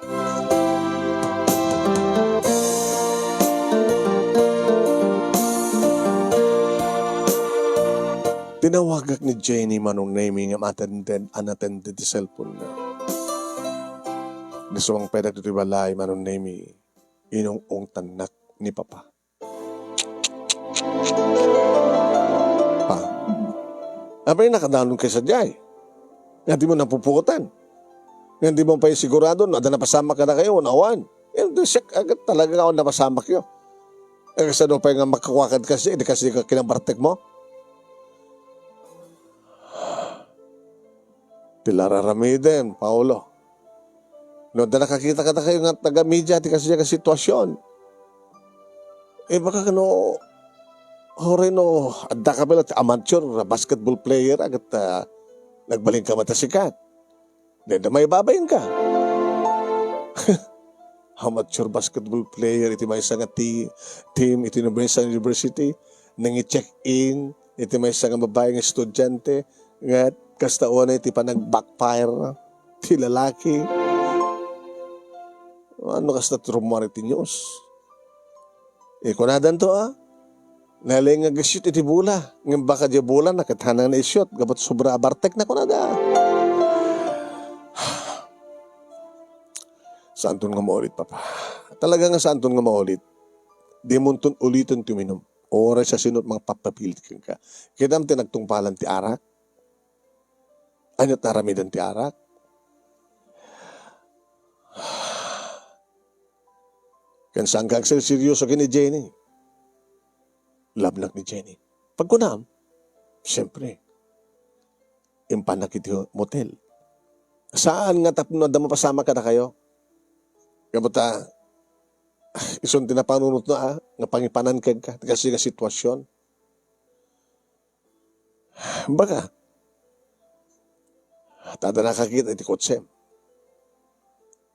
Tinawagak ni Jenny, Manong Nemi, nga unattended, unattended ti cellphone na. Di sumangpetak ditoy balay, Manong Nemi, inung-ungtannak ni Papa. Pa. Apay, nakadanon kayo sadiay? Nga di mo napupukotan? Nga di mo pay sigurado no adda napasamak kadakayo wenno awan? Eh, di siak agad talaga nga awan napasamak yo. Eh, kasano pay nga makakuakad kasi, di kasi ka kinabartek mo? Ti la ar-aramiden, Paolo. No, adda nakakita kadakayo nga taga-media ti kasdiay nga situasion. Eh, baka no, Jorge, no, adda ka pay la ti amateur basketball player, a ket, ah, nagbalinka met a sikat. Dayta maibabainka. Amateur basketball player iti maysa nga ti-, team iti maysa nga university, nangi-check-in iti maysa nga babai nga estudiante, nga kasta unay ti panag-backfire ti lalaki. Ano kasta ti rummuar iti news? Eh, kunadanto, ah, nalingag a shoot iti bola. Ngem baka diay bola, nakitana nga na-shoot. Gapu ta sobra a bartek na kunada. Saanton nga maulit, Papa. Talaga nga saanton nga maulit. Dimonton uliten ti uminum. Uray siasino't mangpapapilit kenka. Kitam ti nagtungpalan ti arak? Ania ti aramiden ti arak? Ken saanka agserseryoso ken ni Jenny. Labnak ni Jenny. Pagkunam, siyempre, impannak iti motel. Saan nga tapno adda mapasamak kadakayo. Gapu ta, isun ti napanunotna, ah, nga pangipanan kenka, ti kasdiay nga situasion. Baka, ta adda nakakita iti kotsem.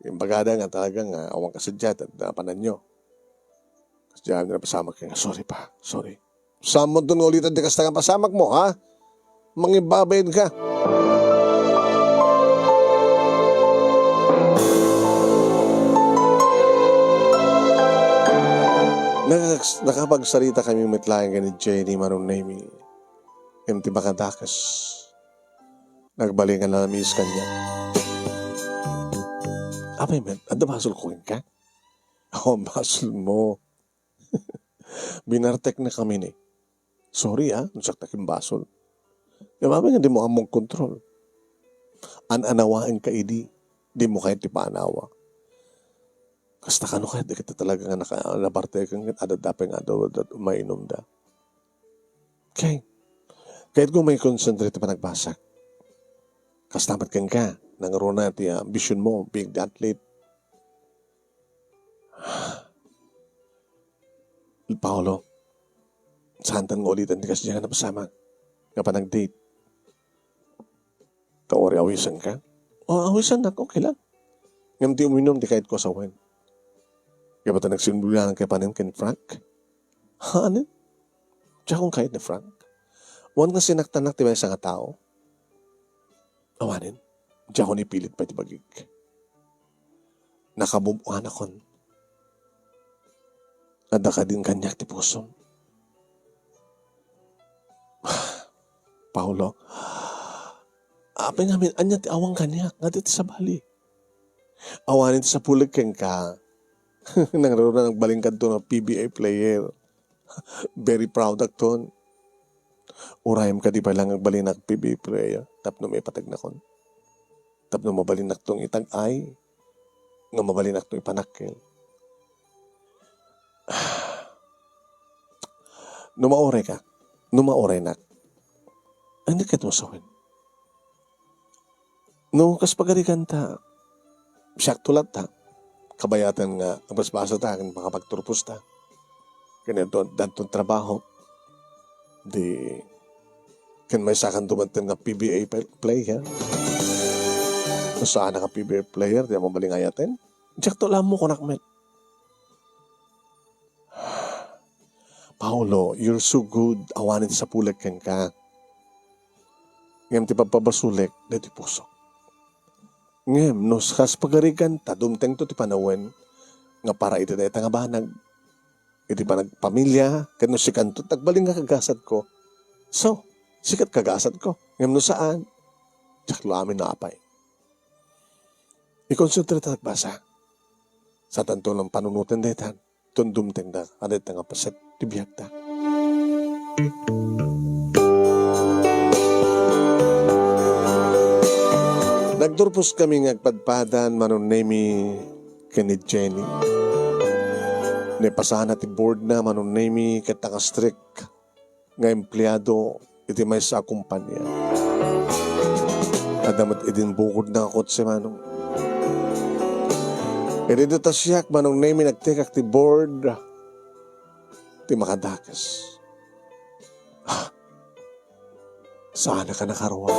Imbagada nga talaga nga awan kasadiay, ta adda napananyo. Kasdiay napasamak nga, "Sorry pa, sorry." Saanmonto nga ulitan ti kasta nga pasamakmo, ha? Mangibabainka. Nakags-, nakapagsarita kami met laeng ken ni Jenny, Manong Nemy. Ngem ti makadakes, nagbalin nga nalamiis kaniak. Apay met, adda basolko kenka? Awan basolmo. Binartekna kami ni. Sorry, ah, no siak ti akimbasol. Ngem apay nga dimo ammo agkontrol? An-anawaenka idi, dimo kayat ti paanawa. Kasta kano kayat dagiti talaga nga naka-, nabarteken ket adda pay nga adu-, adu-, mainumda. Okay. Kayatko nga maikonsentrate ti panagbasak. Kasta met kenka, nangruna ti, ah, ambisionmo, being the athlete. Paolo, saantan nga ulitan ti kasdiay nga napasamak nga panag-date. Ta uray awisenka? O, awisennak, okay lang. Ngem ti uminum ti kayatko a sawen. Kaya ba ta nagsinublangan kay panem ken Frank? Hanen? Diakon kayat ni Frank. Wan nga sinaktanak ti maysa nga tao. Awanen, diakon ipilit pay ti bagik. Nakabubuanakon. Adda kadin kaniak ti pusom. Paolo, apay ngamin, ania ti awan kaniak nga di ti sabali? Awanen ti sapulek kenka. Nangruna nagbalin kadto nga P B A player. Very proud akton. Urayem kadi pay lang agbalinak P B A player tapno maipategnakon. Tapno mabalinakton itag-ay nga mabalinakton ipanakkel. No maurayka, no mauraynak, ania kayatmo a sawen? No kas pagarigan ta, siakto latta, kabayatan nga agbasbasa ta ken makapagturpos ta. Ken adto, adton trabaho. Di, ken maysakan dumanten nga P B A pla-, player. No saanak a P B A player, di mabalin nga ayaten. Diakto la ammo, kunak met. Paolo, you're so good. Awanen ti sapulek kenka. Ngem ti pagpabasolek, daytoy pusok. Ngem no kas pagarigan ta, dumtengto ti panawen nga para iti dayta nga banag, iti panagpamilia, ken no sikanto, agbalin nga kagasatko. So, sika ti kagasatko. Ngem no saan, diak la amin no apay. Ikonsentrata ti agbasa. Saantanto nga panunoten daytan. Ton dumtengda, adda nga paset ti biagda. Nagturpos kami nga agpadpadan, Manong Nemy ken ni Jenny. Naipasana ti board na, Manong Nemy, ket naka-strict nga empleado iti maysa a kumpanya. Adda met idin bukodna nga kotse, Manong. Idi dita siak, Manong Nemy, nagtekak ti board ti makadakes. Saanka a nakaruar.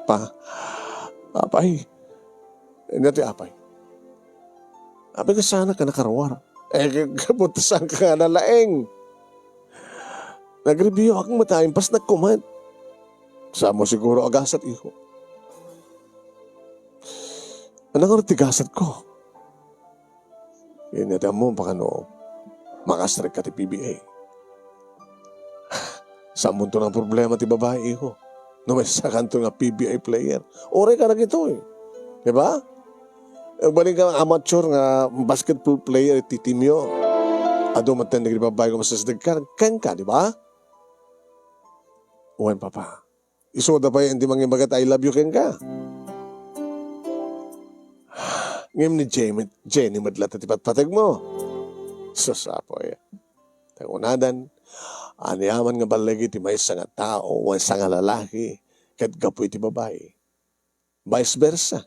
Pa, apay. Ania ti apay? Apay, saanka a nakaruar. Eh, kabutasanka nga nalaing. Nagreviewak met, impasnak koma. Saanmo siguro a gasat, iho. Ania ngarud ti gasatko? Ania ti ammom, baka no makastrike ka ti P B A. Saanmonto nga problema ti babai, iho. No maysakanto nga P B A player. Uray ka dagitoy. Di ba? Agbalin ka amateur nga basketball player iti teamyo. Adu met dagiti babai nga masasdek ka, kenka, di ba? Wen, Papa. Isuda pay ti mangibaga ti "I love you" kenka. Ngem ni Jenny, Jenny met latta ti patpategmo. Sus, Apo, ya. Ta kunadan, aniaman nga balligi ti maysa nga tao, maysa nga lalaki, ket gapu iti babai. Vice versa.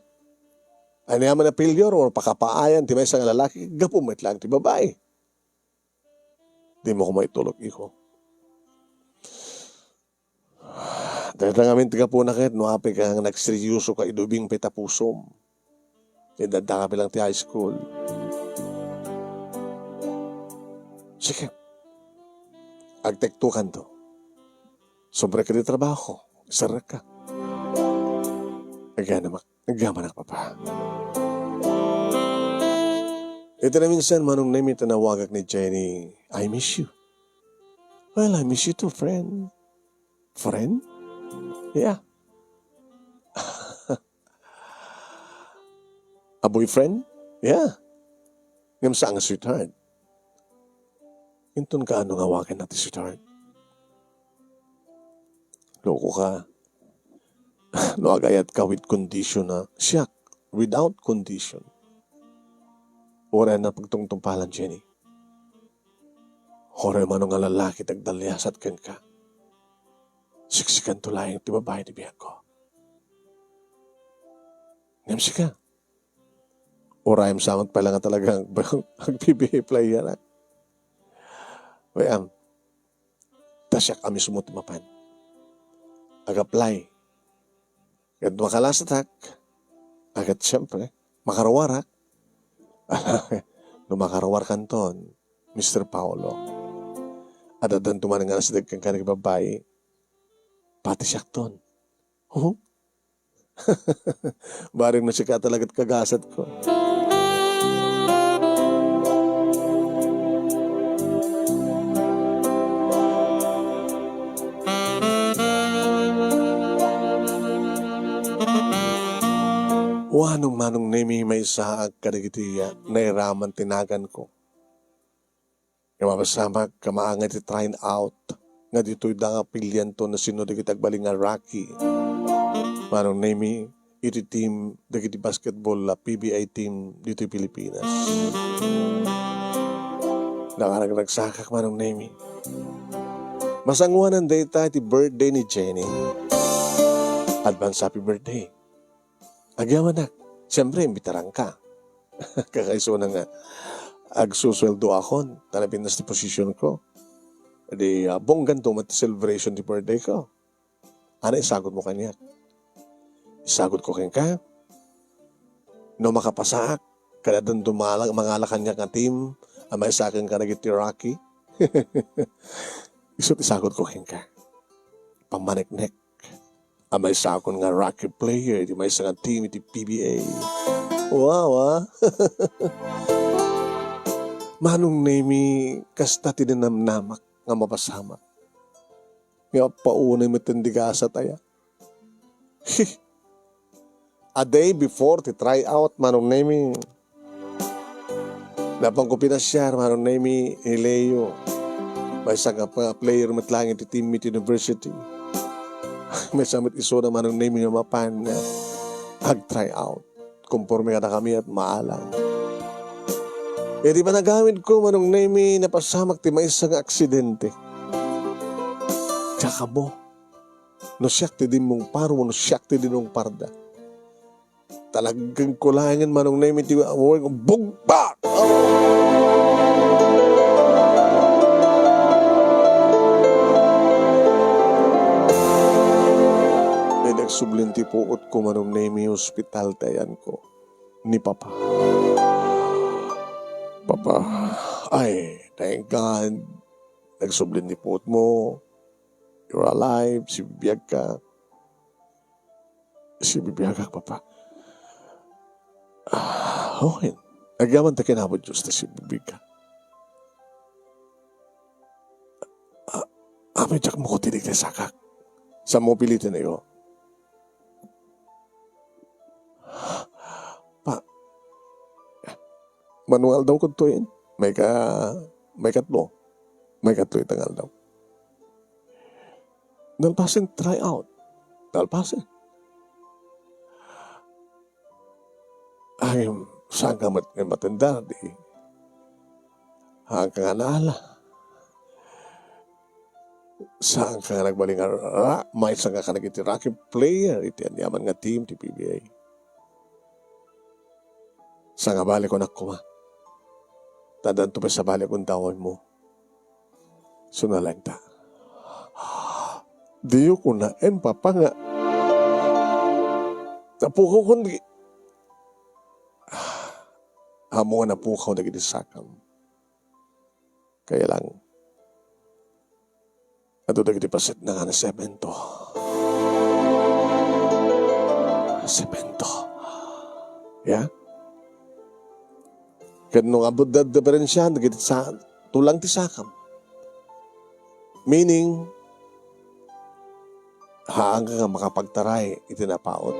Aniaman a failure or pakapaayan ti maysa nga lalaki, gapu met laeng ti babai. Dimo koma itulok, iho. Dayta ngamin ti gapuna ket no apay ka nga nagseryoso ka, idubing pay ta pusom. Idadda ka bilang ti high school. Sige. Agtekto kanto. Sobre ka di trabaho. Sarek ka. Agana mak. Agyamanak, Papa. Iti naminsan, Manong Nemy, tinawagak ni Jenny, "I miss you." "Well, I miss you too, friend." "Friend?" "Yeah." "A boyfriend?" "Yeah." "Ngem saan nga sweetheart?" "Inton kaano nga awaganna ti sweetheart?" Loko ka. No agayatka with condition a, siak, without condition. Uray a napagtungtumpalan, Jenny. Uray mano nga lalaki ti agdaliasat kenka. Siksikanto laeng ti babai ti biagko. Ngem sika, urayem sa met pay la nga talaga ag-, ag-P B A player, ah. Wen, ta siak a mismo ti mapan. Ag-apply. Ket makalasatak, a ket siempre, makaruarak. No makaruarkanton, Mister Paolo, addanto manen nga nasideg kenka nga babai, pati siakton. Huh? Bareng no sika talaga ti kagasatko. Wanong Manong Nemy, maysaak kadagiti, ah, nairaman ti naganko. Nga mapasamak, kamaangay ti trying out nga ditoy da nga pilianto no sino dagiti agbalin nga Rocky. Manong Nemy, iti team dagiti basketball a P B A team ditoy Pilipinas. Nakaragragsakak, Manong Nemy. Masangoanan dayta iti birthday ni Jenny. Advance happy birthday. Agyamanak, siyempre, imbitaranka. Kakaisuna nga agsusueldoakon, ta napintas ti positionko. Di, ah, bongganto met ti celebration ti birthdayko. Ania isagutmo kaniak? Isagutko kenka, no makapasaak, ket addanto mangala-, mangala kaniak nga team a maysaak kenka dagiti Rocky. Isu ti isagutko kenka. Pammaneknek a maysakon nga Rocky player iti maysa nga team iti P B A. Wow, ah. Manong Nemy, kasta ti nanamnamak nga mapasamak. Nga paunay met ti gasat aya. A day before ti tryout, Manong Nemy, napanko pinasiar, Manong Nemy, ni Leo. Maysa nga pa-, player met laeng iti team mi ti university. Maysa met isuna, Manong Nemy, nga mapan nga ag-tryout. Konforme kadakami et maalam. Iti panagawidko, Manong Nemy, napasamak ti maysa nga aksidente. Diak ammo. No siak ti dimmungpar wenno siak ti dinungparda. Talagang kulaengen Manong Nemy ti award. Bugbag! Oh! Daydi agsublin ti puotko, Manong Nemy, hospital ti ayanko. Ni Papa. Papa, ay, thank God. Nagsublin ni puotmo. You're alive, sibibiag ka. Sibibiagak, Papa. Ah, okay. Agyaman ta ken Apo Dios ta sibibiag ka. Ah, amin diak mo ko tinig ti sakak. Sa mo piliten ayo. Pa, mano nga aldaw kunto in? May ka, may katlo. May katlo ita nga aldaw. Nalpasen try out. Nalpasen. Ay, saan ka mat-, matendar, di? Saan ka nga naala? Saan ka nga nagbalin nga ra-, maysa nga ka nagiti ranking player iti aniaman nga team ti P B A? Sa nga bali ko nakuma. Tadanto pay sa bali kung daway mo. Suna laeng ta. Diyo kunaen, Papa, nga napukaw kon di-, amo nga napukaw dagiti sakam. Kaya lang, adu dagiti paset na nga nasemento. Semento. Ya? Ket no abot da diferensiaan dagiti sa-, tulang ti sakam. Meaning, haanka nga makapagtaray iti napaut.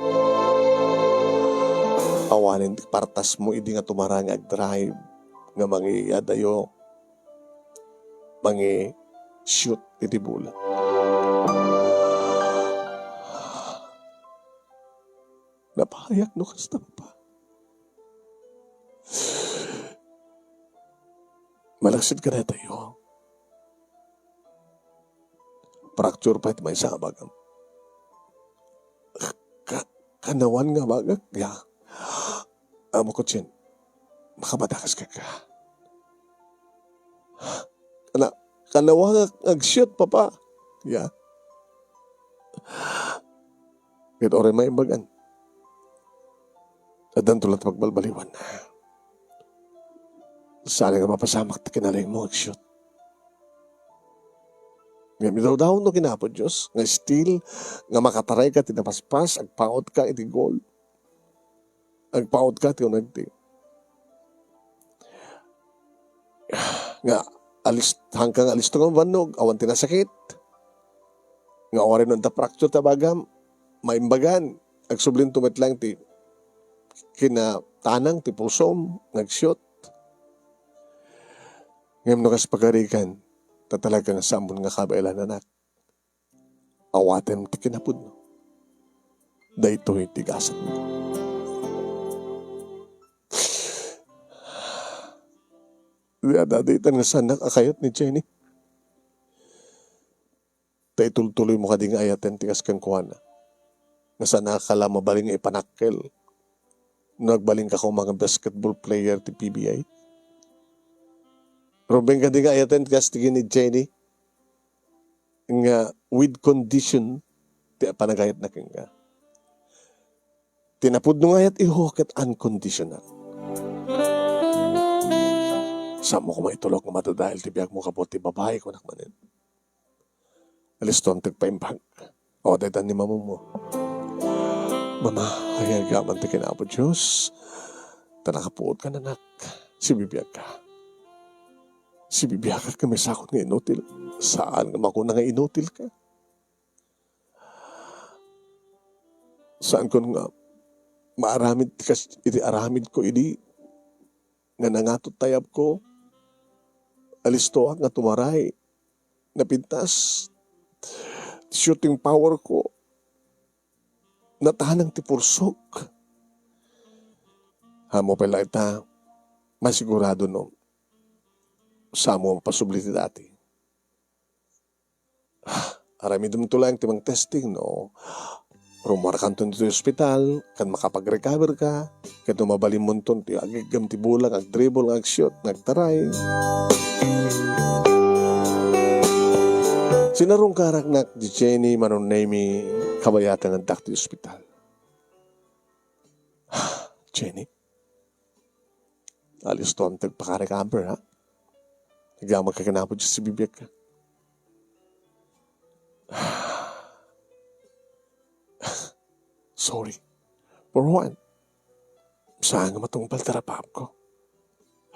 Awanen ti partasmo idi nga tumaray nga agdrive nga mangiadayo, mangi-shoot iti bola. Napahayak no kasta, Papa. Malaksid ka daytayo. Fracture pay ti maysa nga bagam. Ka-, kanawan nga bagak, ya. Amo ko, Chin. Makabadakas ka ka. Kana-, kanawan nga ag-shoot, Papa. Ya. Ket uray maimbagan. Addanto latta pagbalbaliwan. Saan nga mapasamak ti kinalaing mo ag-shoot. Ngem idawdawno ken Apo Dios nga still nga makatarayka ti napaspas, agpaotka iti goal. Agpaotka ti uneg ti. Nga alis-, hangka nga alisto nga bannog, awan ti nasakit. Nga uray no adda fracture ta bagam, maimbagan. Agsublinto met laeng ti kinatanang ti pulsom nga ag-shoot. Ngem no kas pagarigan, ta talaga nga saanmo nga kabaelan, anak. Awatem ti kinapudno. Daytoy ti gasatmo. Di adda ditan nga saannak a kayat ni Jenny. Ta itultuloymo kadi nga ayaten ti kas kenkuana. Nga saannak a la mabalin nga ipanakkel no agbalinka koma nga basketball player ti P B I. Rumbeng kadi nga ayaten ti kas ti ni Jenny nga with condition ti panagayatna kenka. Ti napudno nga ayat, iho, ket unconditional. Saanmo koma itulok nga madadael ti biagmo gapu ti babai, kunak manen. Alistoam ti agpaimbag. O, dayta ni mamamo. Mama, agyaman ti ken Apo Dios. Ta nakapuot ka, anak. Sibibiag ka. Sibibiagak nga misakot nga inutil. Saan nga makuna nga inutil ka? Saan kon nga maaramid ti kas-, iti aramid ko idi nga nangatot ti ayabko, alistoak nga tumaray, napintas ti shooting power ko, natanang ti pursok. Ammom pay la ita, masigurado no, saanmo mapasubli ti dati. Aramidemto laeng ti mangtesting no rummuarkanto ditoy ospital, ken makapag-recover ka, ken no mabalinmonto ti agiggem ti bola nga agdribble, nga agsiot, nga agtaray. Sinarungkaraknak ni Jenny, Manong Nemy, kabayatan nga addak ti ospital. Jenny, alisto ti agpaka-recover, ha? Agyamatka ken Apo Dios ti bibiagka. Sorry. For what? Saan nga matungpal ti rapaapko?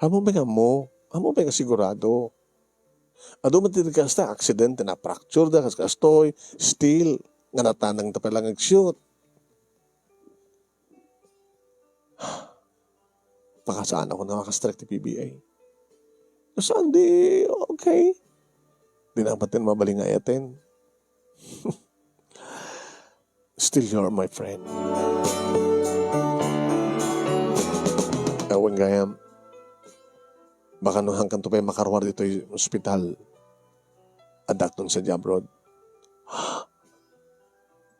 Ammom pay nga ammo. Ammom pay nga sigurado. Adu met ti kasta, aksidente, na-fracture da, kas kastoy, steel, nga natanang ta pay lang agsiot. Pakasaan ako na makastrek ti P B A. Saan di, okay. Di na batin mabaling nga ayaten. Still, you're my friend. Awan gayam, baka no hangkan to pay makaruar ditoy ospital. Addakton sadiay abroad.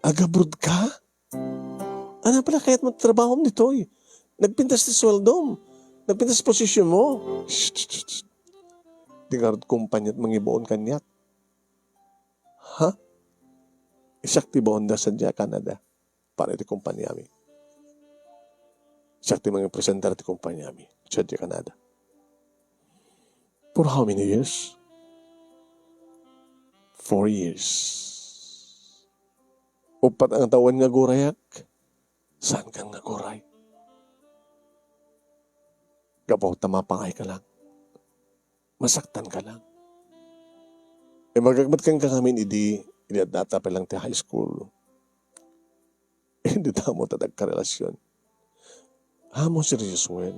Agabroad ka? Ano pala kayat mo trabahom ditoy? Nagpintas ti sueldom. Nagpintas ti posisyon mo. Shh, shh, shh, shh. Di ngarud kumpaniat mangibaon kaniak. Ha? Isak ti baonda sadiay Canada para iti kumpaniami. Isak ti mangipresenter ti kumpaniami sadiay Canada. For how many years? Four years. Uppat nga tawen nga agurayak, saankan nga aguray. Gapu ta mapaay ka lang. Masaktan ka lang. Imbagak met kenka ngamin idi, idi addata pay lang ti high school. Idi damo ta nagkarelasion. Ammom seryosoen.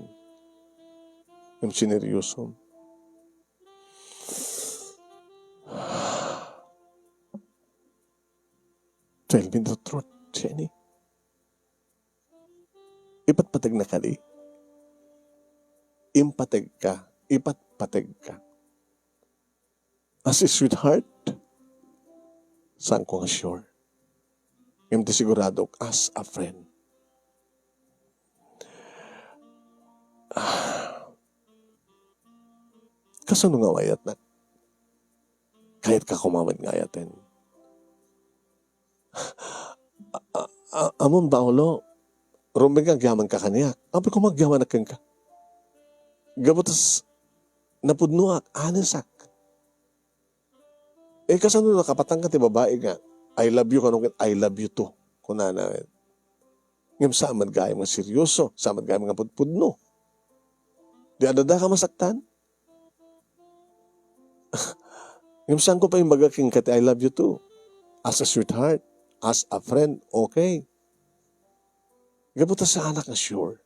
Ngem sineryosom. Tell me the truth, Jenny. Ipatpategna kadi? Impategka, ipatpategka. As a sweetheart? Saanko nga sure. Ngem ti siguradok, as a friend. Kasano nga mayatnak? Kayatka koma met nga ayaten. A-, a-, a-, ammom, Paolo, rumbeng nga agyamanka kaniak. Apay koma agyamanak kenka. Gapu ta s-, napudnoak, honest-ak. Eh, kasano nakapatangka ti babai nga, "I love you," kano ket, "I love you too," kunana. Ngem saan met gayam nga seryoso, saan met gayam nga pudpudno. Di adda ka masaktan? Ngem saanko pay imbaga kenka ti "I love you too." As a sweetheart, as a friend, okay. Gapu ta saanak nga sure.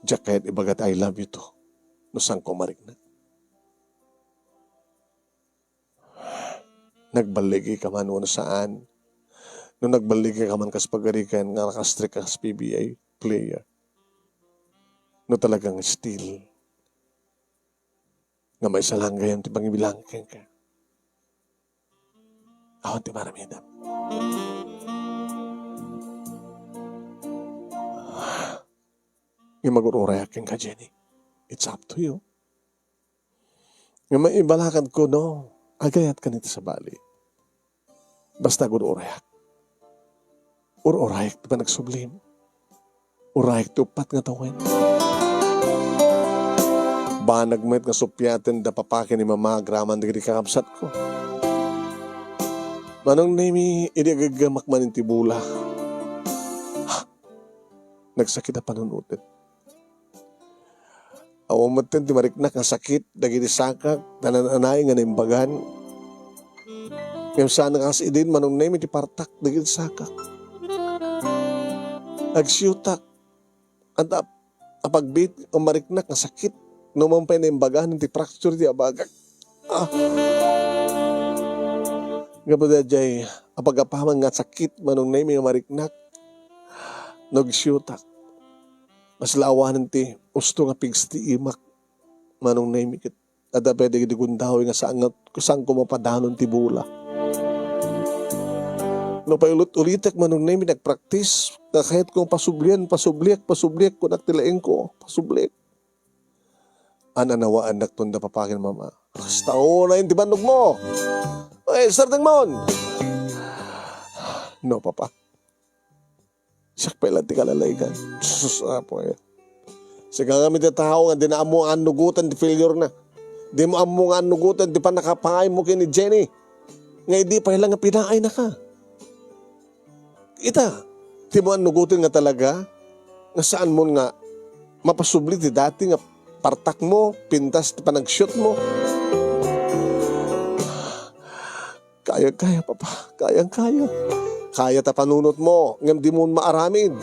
Diak kayat ibaga ti "I love you too" no saanko marikna. Nagballigi ka man wenno saan? No nagballigi ka man kas pagarigan nga nakastrek kas P B A player. No talagang still nga maysa lang gayam ti pangibilang kenka. Awan ti maramidem. Nga magur-urayak kenka, Jenny. It's up to you. Nga maibalakadko, no? Agayat ka niti sabali. Basta agur-urayak. Ur-urayak ti panagsublim. Urayak ti uppat nga tawen. Banag met nga suppiaten da papa ken ni mama agraman dagiti kakabsatko. Manong Nemy, idi ageggemak manen ti bola, nagsakit a panunoten. Awan metten ti mariknak nga sakit dagiti sakak, ta naan-anay nga naimbagan. Ngem saan nga kas idin, Manong Nemy, ti partak dagiti sakak. Agsiutak. Anta a pagbit a mariknak nga sakit no man pay naimbagan ti fracture ti abagak. Ah. Gapu daydiay a pagapaman nga sakit, Manong Nemy, nga mariknak no agsiutak. Mas la awanen ti usto nga pigs ti imak, Manong Nemy, ket adda pay dagiti gundaway nga saan nga, saanko mapadanon ti bola. No, paulit-ulitek, Manong Nemi, nagpraktis, nga kayatko pasublian, pasubliak, pasubliak, kunak ti laingko, pasubliak. An-anawaannakton da papa ken mama. Kasta unay ti bannogmo. Ay, sardengmon! No, papa. Siak pay la ti kalalaingan. Sus, Apo, eh. Sika ngamin ti tao nga dina ammo nga annugoten ti failure na. Dimo ammo nga annugoten ti pannakapaaymo ken ni Jenny. Nga idi pay la nga pinaay na ka. Ita, dimo annugoten nga talaga, nga saan mo nga mapasubli ti dati nga partakmo, pintas ti panagshot mo. Kayang-kaya, Papa. Kayang-kaya. Kaya ta panunotmo, ngem dimo maaramid.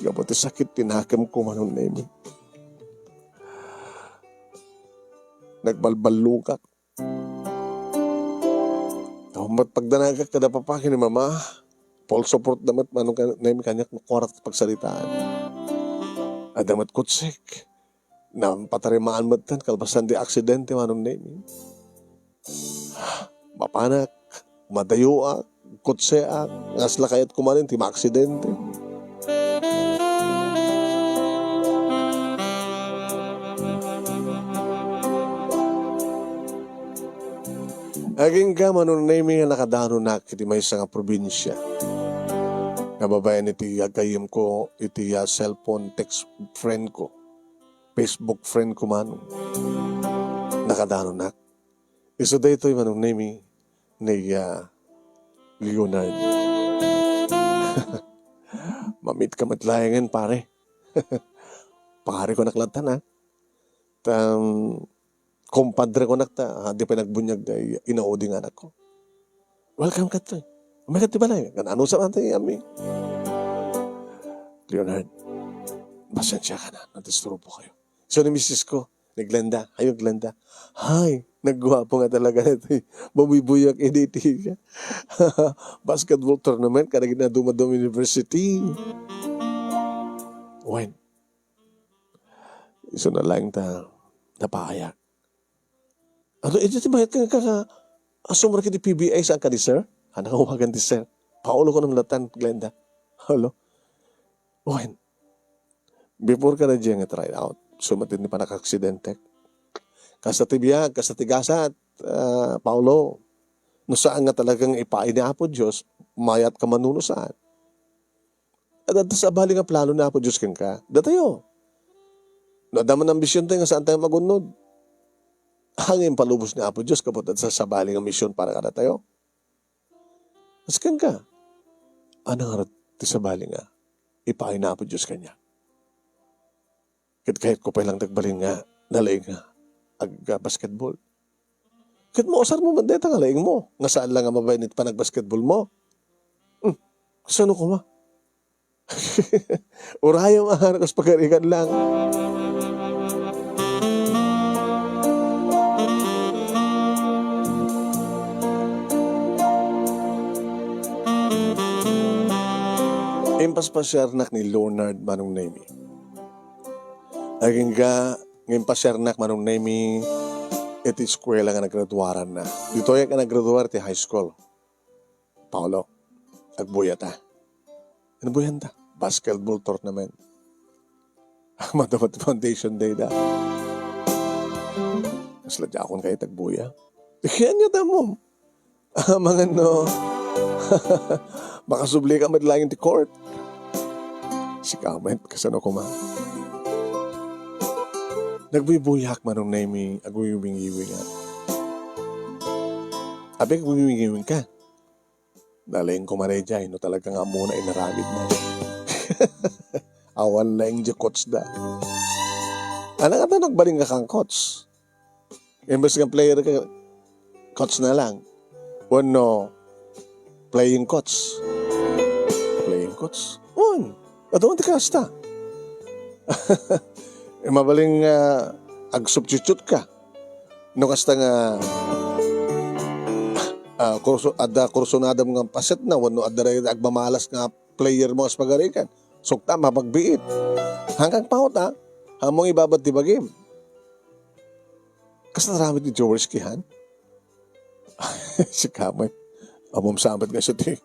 Gapu ti sakit ti nakemko, Manong Nemi. Nagbalballokak. Tapno met pagdanagak kada papa ken ni mama, full support da met, Manong Nemi, kaniak no kuarta ti pagsaritaan. Adda met kutsek. Nampatarimaan metten kalpasan ti aksidente, Manong Nemi. Mapanak, madayoak, kutseak, nga kasla kayat ko manen ti maaksidente. Agingga, Manong Nemi, nga nakadanonak iti maysa nga probinsia. Nga babaen iti aggayyemko iti, ah, cellphone text friend ko. Facebook friend ko man, nakadanonak. Isu daytoy, Manong Nemi, ni, ah, Leonard. Mamit ka met laengen, pare. Pare ko nak lantan, ha? Tam, kumpadre ko nak ta, ah, di pay nagbuniag nga inaudi nga anakko. Welcome kadtoy. Umay kadtoy balay. Kan ano sa man tayo, ami? Leonard, pasensya ka na. Nadisturbo kayo. So, ni misis ko, ni Glenda. Ayo, Glenda. Hay, nagguwapo nga talaga na ito. Mabuy-buyak, eh, di iti siya. Basketball tournament, kada ginadumadum university. Wen, isu na lang ta, napaayak. Ano, iti ti bayat ka, ka, ka, asumra kiti P B I, saan ka di sir? Ano nga wagan di sir? Paulo ko ng latan, Glenda. Hello? Wen, before ka na diyan nga try out, sumatin ni panakaksidente. Kasta ti biag, kasta ti gasat, ah, Paulo. No saan nga talagang ipaay ni Apo Diyos, mayat ka manuno saan. At adda sabali nga plano ni Apo Diyos kenka. Datayo. No adda man ambisyon tayo nga saan tayo magunnod. Hangin palubos ni Apo Diyos, kapot adda sabali nga misyon para kadatayo. Asken ka, ano nga ti sabali nga ipaay na Apo Diyos kaniak? Ket kayatko pay lang ti agbalin nga nalaing nga agbasketball. Ket mausar mo man dayta nga laing mo, nga saan lang nga mabain iti panagbasketball mo. Hmm, kasano koma? Urayem a kas pagarigan lang. Impaspasiarnak ni Leonard, Manong Nemi. Agingga nga impasiarnak, Manong Nemi, iti eskuela nga nagraduaranna. Ditoy nga nagraduar ti high school. Paolo, agbuyata. Ano buyanta? Basketball tournament. Matamat foundation day da. Mas ladya akong kayo tagbuya. Kaya niya tamom. Amangan no. Makasubli ka met laeng ti court. Sika met, kasano koma? Nagbuybuyak, Manong Nemi, agwiwing-iwing. Abi, agwiwing-iwing ka. Nalaing ko man idiay no talaga nga ammona inaramid na. Awan laeng di coach da. Anak ata nagbaling ka kang coach. Imbes nga player ka, coach na lang. Wenno, playing coach. Playing coach? Wen, adda ti kasta. Eh, mabaling, ah, ag-substitute ka. No kasta nga, ah, kurso-, adda kursunadam nga paset na, wenno adda ray agmamalas nga player mo as pagarikan. Sukta, mapagbiit. Hanggang paut, ah. Ammom ibabad ti bagim. Kasla aramid ni Joel Skihan? Sika met. Ammom sa met nga siya ti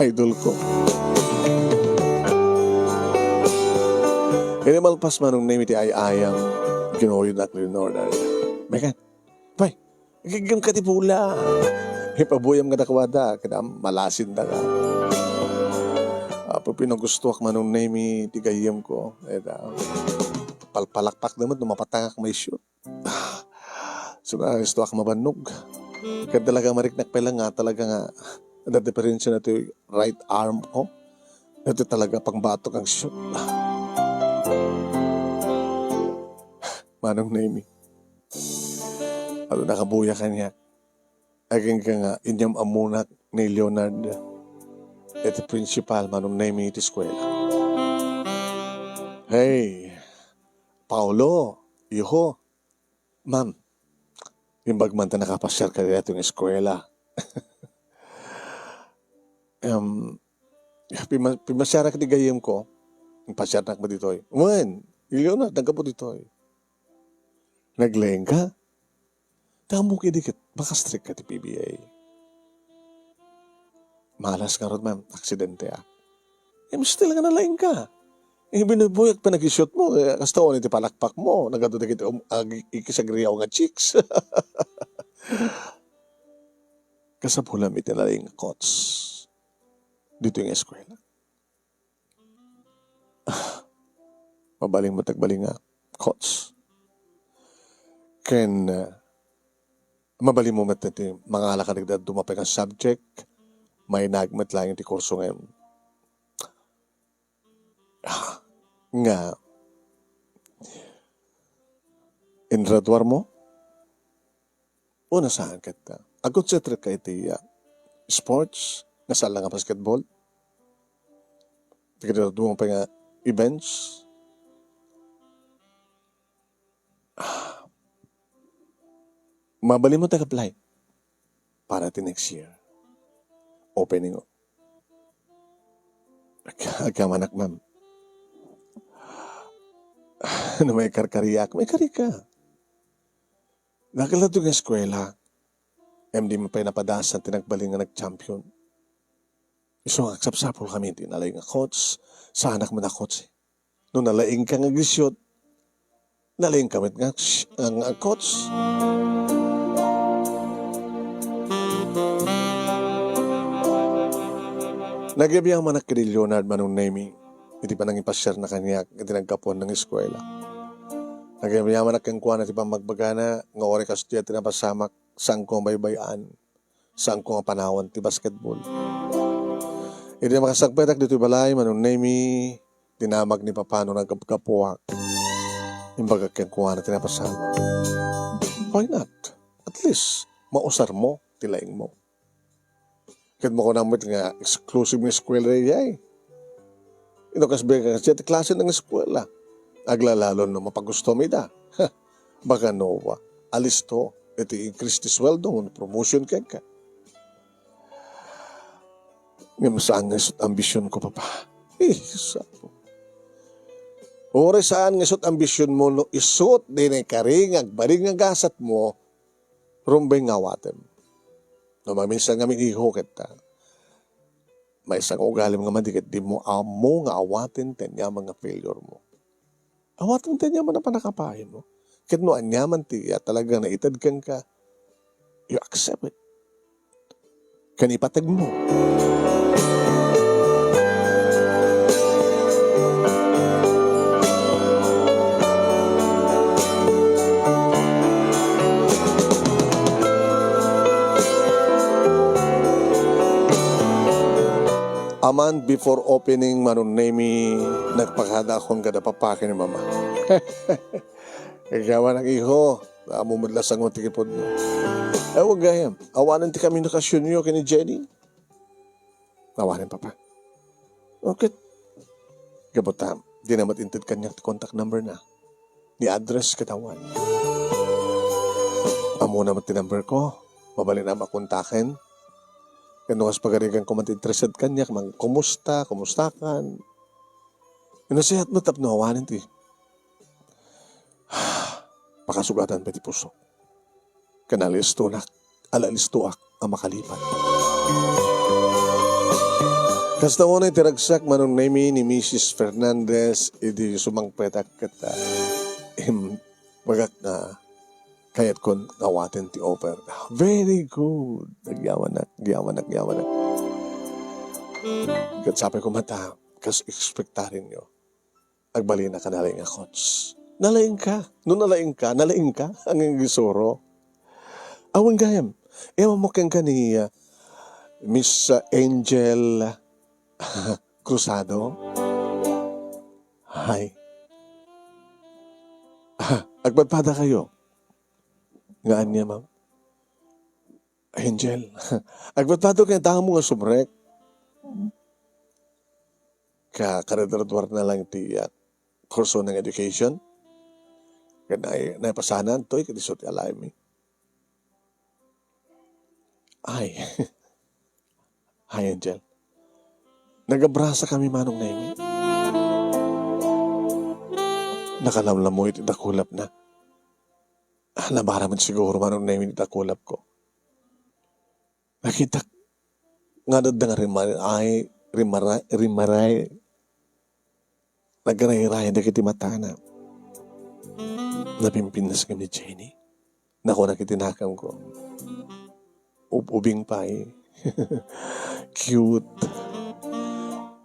idol ko. Idi malpas, Manong Nemi, ti ay-ayam, kinuyognak ni Leonardo. Megan, pay, gayyemka ti bola. Ipabuyam kadakuada, ket malasinda ka. Apo, pinagustoak, Manong Nemi, ti gayyemko. Eta, palpalakpak naman, no mapatangak may shoot. So, nga, gusto ak mabannog. Ket talaga mariknak pay lang nga, talaga nga, adda diferensya na ti right arm ko. Ito talaga pangbatok ang shoot. Manong Nemi. Ato nakabuya kaniak. Agingga nga inyam-ammonak ni Leonard. Iti principal, Manong Nemi, iti eskwela. Hey, Paolo, iho, Ma'am, imbag man ta nakapasiar ka ditoy nga eskwela. Em, pima-, pimasiarak ti gayyemko. Impasiarnak met ditoy. Wen, ni Leonard, naggapu ditoy. Naglaing ka? Ti ammok idi ket maka-strict ka ti P B A. Malas ngarud, ma'am, aksidente, ah. Em, still nga nalaing ka. Eh, binubuyat pa nag-shoot mo, eh, kasta iti palakpak mo, nagadu dagiti, um, ag-, ikisagriaw nga chicks. Kasapulam iti nalaing nga coach ditoy nga eskwela. Mabalin mo ti agbalin nga coach. Ken, uh, mabalin mo met ti mangala kadagiti dadduma pay nga subject, mainag met laeng ti kurso ngayon. Nga, ingraduar mo? Una saan ket, ah, agkonsentrate ka iti, ah, sports, nga saan la nga basketball? Ti kadua pay nga events? Ah, mabalin mo ti ag-apply para ti next year. Opening. Ag-, agkamanak, ma'am. No maikarkariak, maikarika. Dakkel daytoy nga eskwela, ngem di man pay napadasan ti nagbalin nga nag-champion. Isu nga agsapsapulkami iti nalaing nga coach, saanak met a coach. No nalaingka nga agsiot, nalaingka met nga, nga, nga coach. Nagyabyamanak ken ni Leonard, Manong Nemi, iti panangipasiarna kaniak iti naggapuan nga eskwela. Nagyabyamanak kenkuana iti pammagbagana nga uray kastoy ti napasamak, saanko nga baybay-an, saanko nga panawan ti basketball. Idi makasagpayak ditoy balay, Manong Nemi, dinamag ni Papa no naggapgapuak. Imbagak kenkuana ti napasamak. Why not? At least, mausar mo ti laing mo. Ket makunam met nga exclusive nga eskwela daydiay. Ino kasbay nga siya ti klase nga eskwela? Aglalalon no mapagusto mi da. Baka no, alisto iti increase ti sweldo wenno promotion kenka. Ngem saan nga isut' ambision ko, Papa. Eh, sapo. Uray saan nga isut' ambision mo no isut' di nakaring agbalin nga gasat mo, rumbeng nga awatem. No maminsan ngamin iho ket, ah, maysa nga ugalim nga madi ket di mo ammo nga awaten ti aniaman nga failure mo. Awaten ti aniaman a pannakapaay mo. Ket no aniaman ti, ah, talaga naited kenka, you accept it. Ken ipateg mo. Aman before opening, Manong Nemi, nagpakadaakon kada Papa ken ni Mama. Kagyawanak, iho, ammo met la sango ti kipudmo. Awan gayam, awanen ti komunikasionyo ken ni Jenny? Awanen, Papa. Okay. Gapu ta, di na met inted kaniak ti contact number na. Ni address ket awan. Ammona met ti number ko. Mabalin a makontaken. Ken no kas pagarigan ko man ti interested kaniak, man, kumusta, kumustakan? Nasayaat met tapno awanen ti pakasugatan pay ti pusok. Ken alistonak, alistoak a makalipat. Kasta unay ti ragsak, Manong Nemy, ni Misis Fernandez idi sumangpetak ket, ah, im-, bagak nga kayatkon nga awaten ti offer. Very good. Agyawanak, agyawanak, agyawanak. Ket sapay koma ta, kas ekspektarinyo, agbalinak a nalaing a coach. Nalaingka. No nalaingka, nalaingka. Ang gisuro. Awan gayam. Ewan mo kenka ni, ah, Miss, ah, Angel Cruzado? Hi. Ah, agpadpada kayo. Nga anya, ma'am? Angel. Agpadpada kayo, tamo nga subrek. Ka, karadradwar na lang ti, ah, kurso ng education. Kaya na, naipasanan to, eh, kadi so ti alaymi. Ay. Hi, Angel. Nagabrasa kami, Manong Nemy. Nakalamlamoy iti dakulap na. Ah, nabara met siguro, Manong Nemy, iti dakulap ko. Nakitak nga adda nga rimaray, rimaray, rimaray. Nagrayray dagiti matana. Napimpinnas ngem ni Jenny. Nakuna iti nakemko, "Ub-ubing pay. Cute.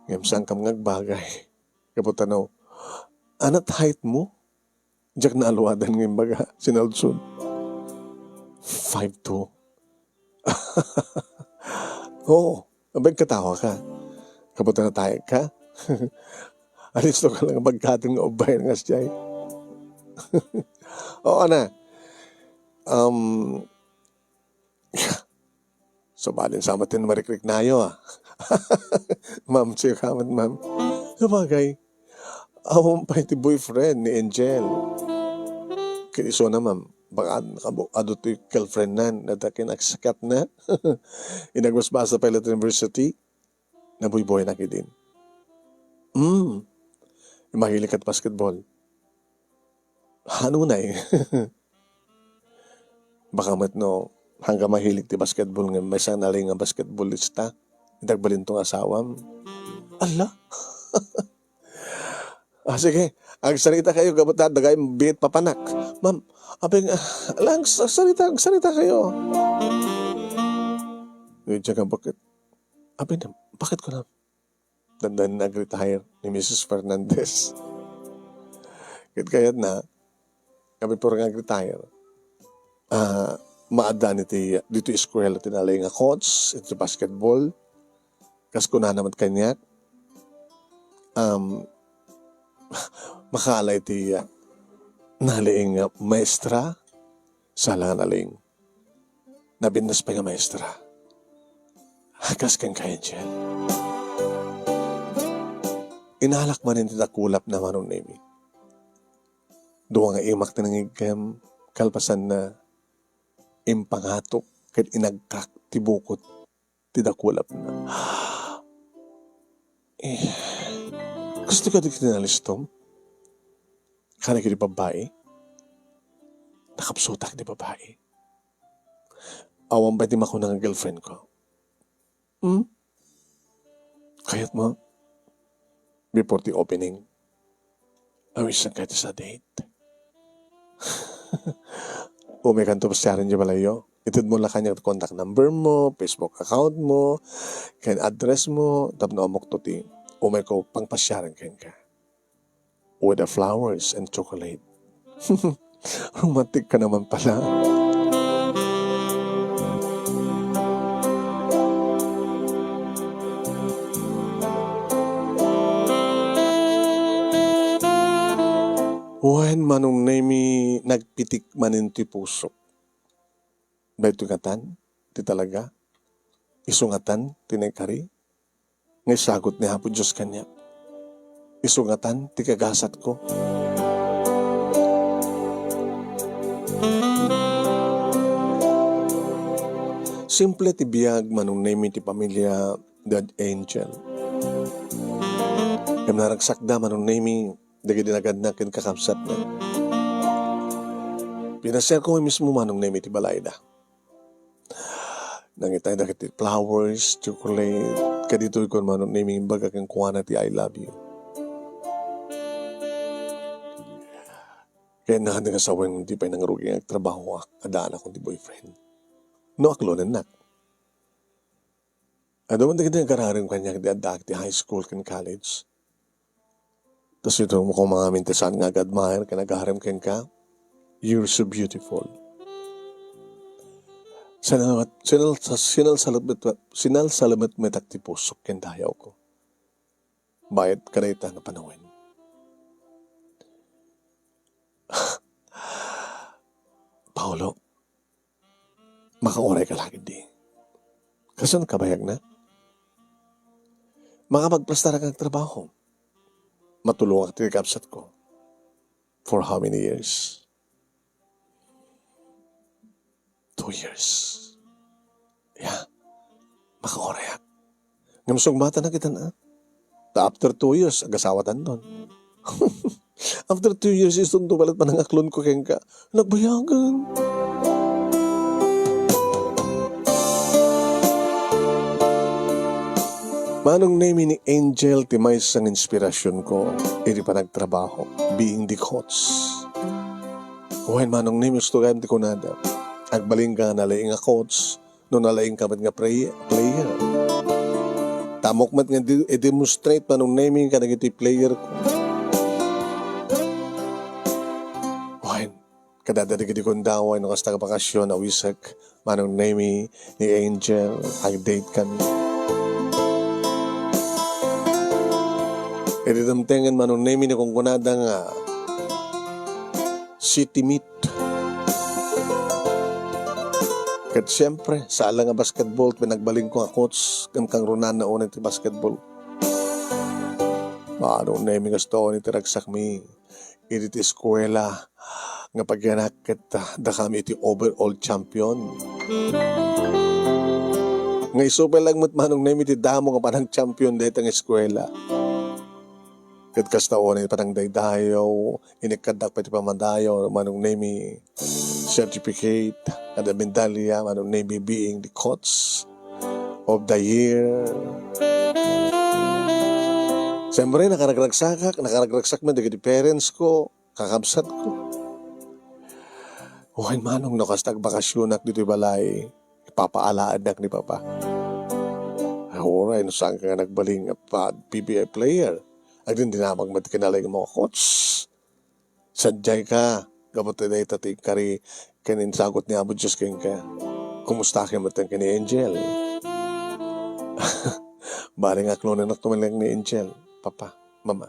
Ngem saankam nga agbagay." Gapu ta no, anat height mo? Diak naaluadan nga imbaga, sinaludsod. Five two. Oo, abay, katawa ka. Kabutan na tayo ka. Alisto ka lang pagkatin nga ubay nga siyay. Oo na. Um, Subalin sa matin marikriknayo, ah. Ma'am, siya ka met, ma'am. Sabagay, awan pay ti boyfriend ni Angel. Ket isuna, ma'am, baka nakabu-, adu ti girlfriend nan, nadda kin agsakatna. Inagbasbasa pay la ti university, nabuybuyanak idin. Hmm. Mahilig kat basketball. Hanunay. Baka met no, hangga mahilig ti basketball nga maysa nalaing nga basketballista. Dagbalinto nga asawam. Ala? Ah, sige. Agsarita kayo, gapu ta, dagay biit papanak. Ma'am, abing, ah, lang, sa-, sarita, agsarita kayo. Diyan ka, bakit? Abing, bakit ko na? Dandan nag-retire ni Missus Fernandez. Ket kayatna, nga before nga ag-retire, ah, maaddan iti, ditoy eskwela ti nalaing nga coach, iti basketball. Kas kunana met kaniak, um, makaala iti, ah, nalaing nga maestra, sala nga nalaing. Nabinnas pay nga maestra. Kas ken ka, Angel. Inalak manen ti dakulap na, Manong Nemy. Dua nga imak ti nangigkem, kalpasanna, impangatok ket inagkak ti bukot ti dakulap na. Eh, kastoy kadi ti nalistom? Kadagiti babbai? Nakapsutak ti babbai. Awan pay ti makuna nga girlfriend ko. Hmm? Kayat mo? Before the opening, awisan ka sa date. Umay kanto pasiaren di balayo. Ited mo la kaniak contact number mo, Facebook account mo, ken address mo, tapno ammok to ti umay ko pangpasiaren kenka. With the flowers and chocolate. Romantic ka naman pala. Wen, Manong Nemy, nagpitik manen ti pusok. Daytoy ngatan ti talaga? Isu ngatan ti naikari? Nga isagut ni Apo Dios kaniak. Isu ngatan ti kagasatko. Simple ti biag, Manong Nemy, ti pamilya Dad Angel. Ngem Naragsakda, Manong Nemi, dagiti naganna ken kakabsatna. Pinasiarko mismo, Manong Nemi, ti balayda. Nangitay dagiti flowers, chocolate, kaditoy kon Manong Nemi imbaga kenkuana ti "I love you." Kaya nakadi nga sawen, di pay nangrugi nga agtrabahoak, adda anakon ti boyfriend. No, aklonennak. Adu man dagiti agararem kaniak di addaak ti high school ken college. Ta sino koma ngamin ti saan nga ag-admire ken agarem kenka? You're so beautiful. Sinal-, sinal-, sinalsalamet-, sinalsalametmetak ti pusok ken dayawko. Bayat kadayta nga panawen. Paolo, makaurayka la ketdi. Kasano kabayagna? Makapagplastarak nga agtrabaho. Matulongak ti kabsatko. For how many years? Two years. Ya, makaurayak. Ngem sungbatanna kita na. Ta after two years, agasawatanton. After two years, istonto pay laeng panangaklonko kenka. Nagbayagan. Manong Nemi, ni Angel ti maysa nga inspirasyonko iti panagtrabaho, being the coach. Wen, Manong Nemi, gusto gayam ti kunada. Agbalinka nga nalaing a coach, no nalaingka met nga pray-, player. Ta ammok met nga di-, i-demonstrate, Manong Nemi, kadagiti player ko. Wen, kadada dagiti kundawa, no kasta nga bakasyon, awisek, Manong Nemi, ni Angel, ag-date kami. Iti dumtengen, Manong Nemi, ni kunkunada nga city meet. Ket siempre, saan la nga basketball, pinagbalinko nga coach, ngem kangrunana unay ti basketball. Manong Nemi, kasta unay ti ragsakmi iti ti eskuela nga pagyanak ket, ah, dakami iti overall champion. Nga isu pay laeng met, Manong Nemi, ti damo nga panag-champion dayta nga eskuela. Ket kasta unay panangdaydayaw, inikkaddak pay ti pamadayaw, Manong Nemi, certificate, kada medalya, Manong Nemi, being the coach of the year. Siyempre, nakaragragsakak, nakaragragsak met dagiti parents ko, kakabsat ko. Wen, Manong, no kasta agbakasyonak ditoy balay, ipapaalaennak ni Papa. Ah, uray, no saanka nga nagbalin nga pa-, P B A player, agdindinamag met ken nalaing a coach. Sadiayka, gapu ta dayta ti inkari ken insagut ni Apo Dios kenka. Kumustaak met ken ni Angel? Bareng aklonennakto met ni Angel, Papa, Mama.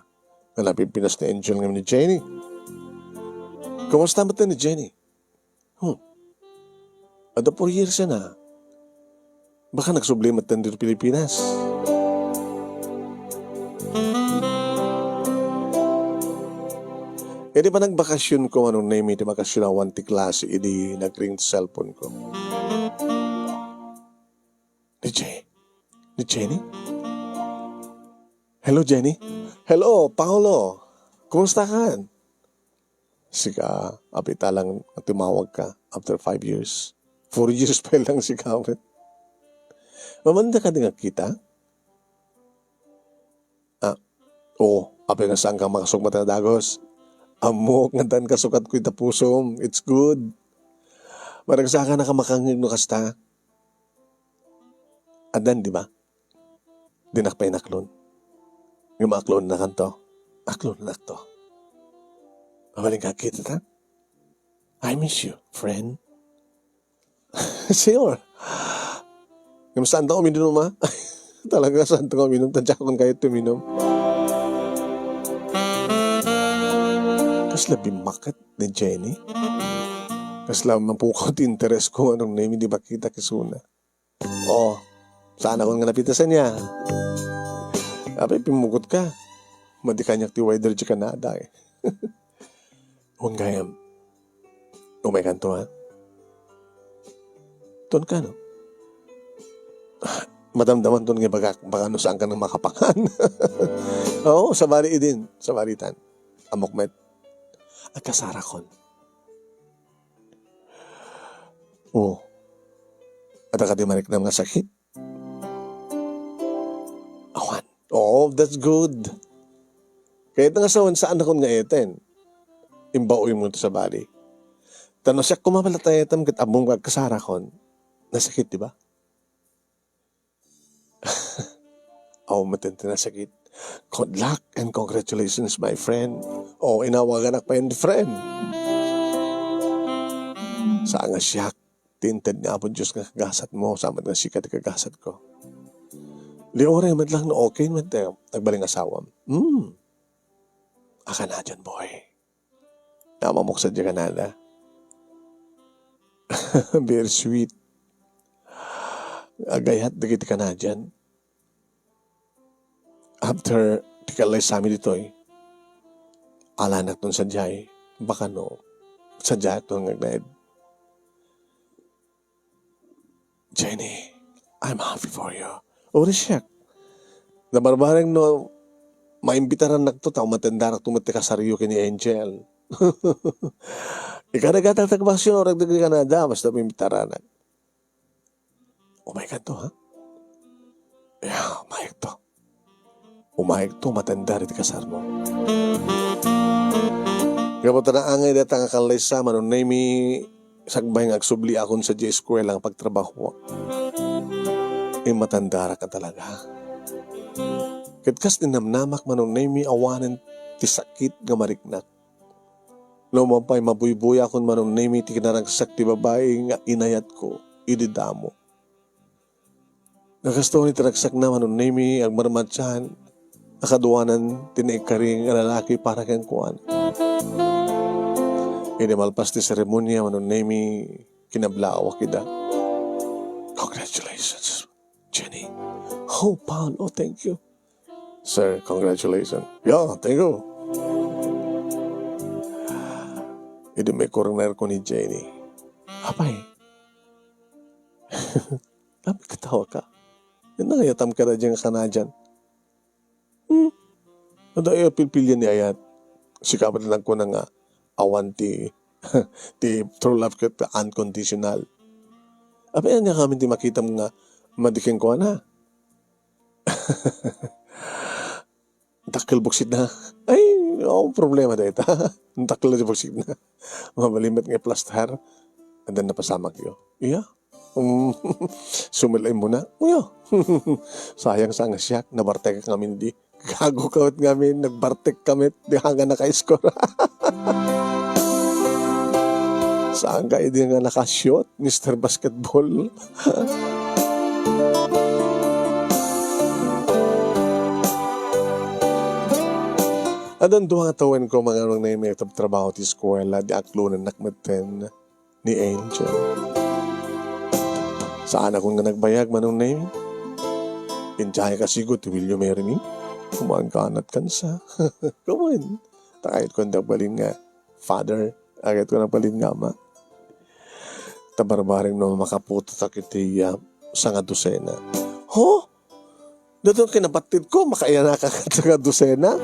Napipintas ni Angel ngem ni Jenny. Kumusta met ni Jenny? Hmm. Adda four years na. Baka nagsubli met ditoy Pilipinas. Idi panagbakasyon ko, Manong Nemi, ti makasinawan ti klase idi nagring ti cellphone ko. Ni Je-, ni Jenny? Hello, Jenny. Hello, Paolo. Kumusta ka? Sika, apita lang nga tumawag ka after five years. Four years pa lang sika, apit. Mamanda ka di nga kita? Ah, oo, apay nga saan ka makasukmat a dagos? Ammok nga dan kasukat ko ita pusom. It's good. Maragsakan na ka makangeg no kasta. Addan, di ba? Dinak pay naklon. Ngem aklonennakanto. Aklonennakto. Mabalin ka, kita ta? I miss you, friend. Sure. Ngem saan ta uminum, ah? Talaga, saan ta uminum? Ta diakon kayo tuminum. Kasla bimmaket ni Jenny. Kasla mapukaw ti interes ko, Manong Nemi, di ba kita kisuna? Oh, saan ako nga napitasan niya? Apay, pimmugot ka. Madi kaniak ti weather di Canada, eh. Wen gayam. Umay kanto, ha? Ton ka, no? Ah, Madamdamanton nga ibagak, baka no saanka nang makapangan. Oo, sabali idin, sabalitan. Ammok met. Agkasarakon. Oh. Adda kadi mariknam nga sakit? Awan. Oh, that's good. Kayat nga sawen, saannakon nga eten. Imbaoymo iti sabali. Ta no siak koma pay latta nga etem ket ammom nga agkasarakon. Nasakit, di ba? Aw, maten ti nasakit. Good luck and congratulations, my friend. O, inawaganak pay nga friend. Saan nga siak ti inted ni Apo Dios nga kagasatmo, sa met nga sika ti kagasatko. Liore met lang no okay met ti agbalingasawam. Hmm. A Canadian boy. Namamok sadiay Canada. Very sweet. Agayat dagiti Canadian. After ti kallaysami ditoy, alanakton sadiay, baka no, sadiayakton nga agnaed. Jenny, I'm happy for you. Uri siak. Nabarbareng no maimbitaranakto ta umatendarakto met ti kasaryo ken ni Angel. Ikadagata ti agbaksyon, orag dagiti Canada, basta maimbitaranak. Umaykanto, ha? Ya, umayekto. Umayekto, matendar iti kasarmo. Gapu ta naangay dayta nga kallaysa, Manong Nemy, sakbay nga agsubliakon sadiay eskuela nga pagtrabahoak. Immatendarak a talaga. Ket kas ninamnamak, Manong Nemy, awanen ti sakit nga mariknak. No mapay, mabuybuyakon, Manong Nemy, ti kinaragsak ti babai nga inayatko idi damo. Nagasto ni ti ragsakna, Manong Nemy, agmarmatsan a kaduanan ti naikkari nga lalaki para kenkuana. Idi malpas ti seremonia, Manong Nemy, kinablaawak ida. Congratulations, Jenny. Oh, Paolo, thank you. Sir, congratulations. Yeah, thank you. Idi may coroner ko ni Jenny. Apay. Apay, katawa ka. Yan na nga yatam ka na dyan nga Canadian. Hmm. Ano ay pilpilian ni ayat? Sikabat lang ko na nga awan ti, ti true love ket unconditional. Apay, anya kami ti makitam nga madiken ko, ana? Dakkel buksitna. Ay, awan problema dayta. Dakkel ti buksitna. Mabalin met nga i-plaster. And then napasamakyo. Iya? Um, sumil-im mo na. Uya. Sayang sa nga siak, nabartek ngamin di. Gago ka met ngamin, nagbartek ka met, di ka nga naka-score. Saan ka idi nga naka-shoot, Mister Basketball? Adun dua nga tawenko, Manong Nemy, iti trabaho ti eskuela, di aklonennak metten ni Angel. Saanakon nga nagbayag, Manong Nemy. Intiay ka sigud ti Will You Marry Me? Kumaganat kansa. Kuman. Ta kayat ko nagbalin nga father. Kayat ko nagbalin nga ama. Ta barbareng no makaputotak iti, ah, sanga dosena. Ho? Daytoy kinabatid ko, makaiyanakak iti sanga dosena.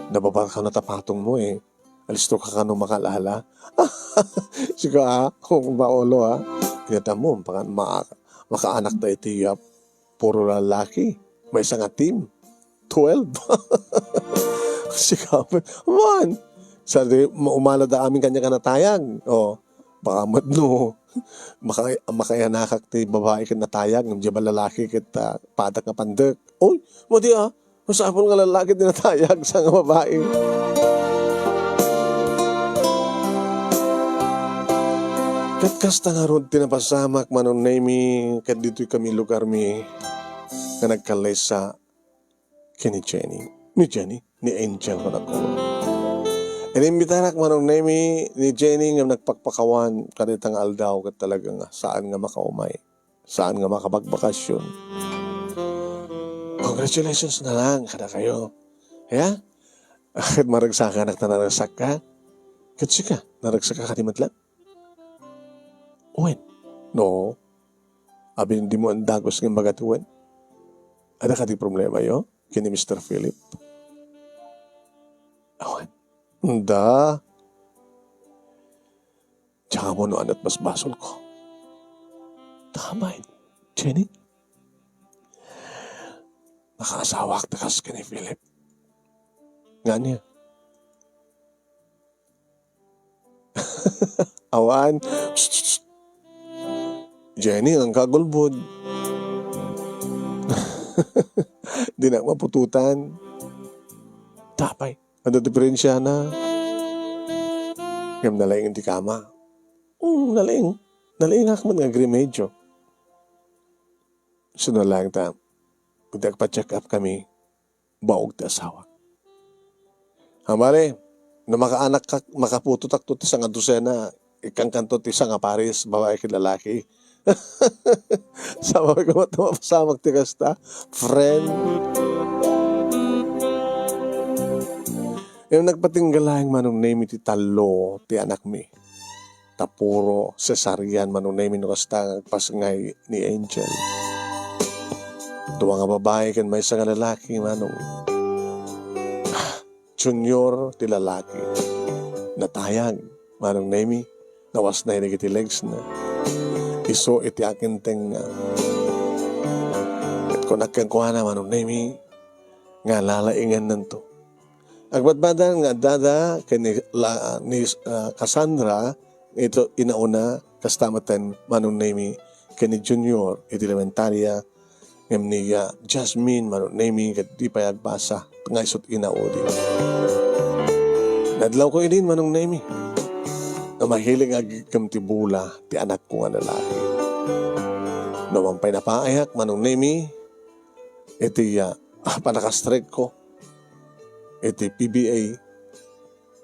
Nababarka na ta patong mo eh. Alisto ka kano makal-ala? Sika, ah, kung maulo, ah. Kinita mo, baka ma-, makaanak ta iti, ah, puro lalaki. Maysa nga team. Twelve. Sika, man. Sa di, ma-, umala da amin kanya kanatayag. Oh, baka met no, maka-, makaiyanakak ti babai ket natayag, ngem di ba lalaki ket, ah, padak nga pandek. Oy, madi, ah. Masapul nga lalaki ti natayag sa nga babai. Ket kasta ngarud ti napasamak, Manong Nemy, ket ditoy kami lugarmi nga nagkallaysa ken ni Jenny. Ni Jenny? Ni Angel, kunak. Inimbitarak, Manong Nemy, ni Jenny nga nagpakpakawan kadayta nga aldaw ket talaga nga saan nga makaumay. Saan nga makabagbakasyon? Congratulations na lang kadakayo. Ya? Ket maragsakanak ta naragsak ka? Ket sika, naragsak ka kadi met laeng? Wen. No. Abi, dimo andagos nga imbagak ti wen. Adda kadi problemayo ken ni Mister Philip? Awan. Anda. Diak ammo no ania't basbasolko. Damay, Jenny. Makaasawak ta kas ken ni Philip. Nga ania? Awan. Psst, psst, psst. Jenny, ang kagulbod. Dinak maputotan. Damay. Adda diferensiana. Ngem nalaing ti kama. Hmm, nalaing. Nalaingak met nga agremedyo. Isu nalaeng ta, iti agpa-check up kami, baog ti asawak. Amale, no makaanakka, makaputotakto ti sanga dosena, ikkankanto ti sanga pares, babae ken lalaki. Sabay ko met mapasamak ti kasta, friend. Ngem nagpatingga laeng, Manong Nemi, ti tallo ti anakmi. Ta puro cesarean, Manong Nemi, no kasta nga agpasngay ni Angel. Dua nga babae ken maysa nga lalaki, Manong. Junior ti lalaki. Natayag, Manong Nemi. Nawasnay dagiti legs na. Isu iti akintengnga. Ket kunak kenkuana, Manong Nemi, nga lalaingannanto. Agbatbatan nga addada ken ni, la, ni, ah, Cassandra, ito inauna, kasta met ten, Manong Nemi, ken ni Junior iti elementaria, ngem ni, ah, Jasmine, Manong Nemi, ket di pay agbasa, nga isut inaudi. Nadlawko idin, Manong Nemi, nga mahilig nga agigkem ti bula ti anakko nga lalaki. No man pay napaayak, Manong Nemi, iti, ah, panakastrekko iti P B A,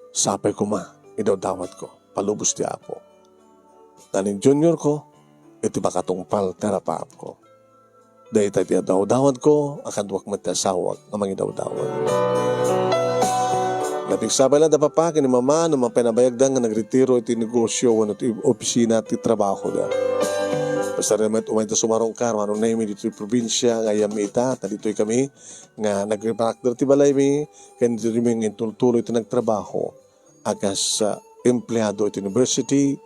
sapay koma, idawdawatko, palubos ti Apo. Ngan ni Junior ko, iti makatungpal ti arapaapko. Dayta ti adawdawatko, a kaduak met ti asawak nga mangidawdawat. Napigsapay laeng da papa ken ni mama no man pay nabayagda nga nagretiro iti negosio wenno ti opisina ti trabahoda. Basta met umayta sumarungkar, Manong Nemi, ditoy probinsia nga ayanmi ita, ta ditoy kami nga nagparakder ti balaymi, ken ditoymi nga intultuloy ti nagtrabaho a kas, ah, empleado iti university,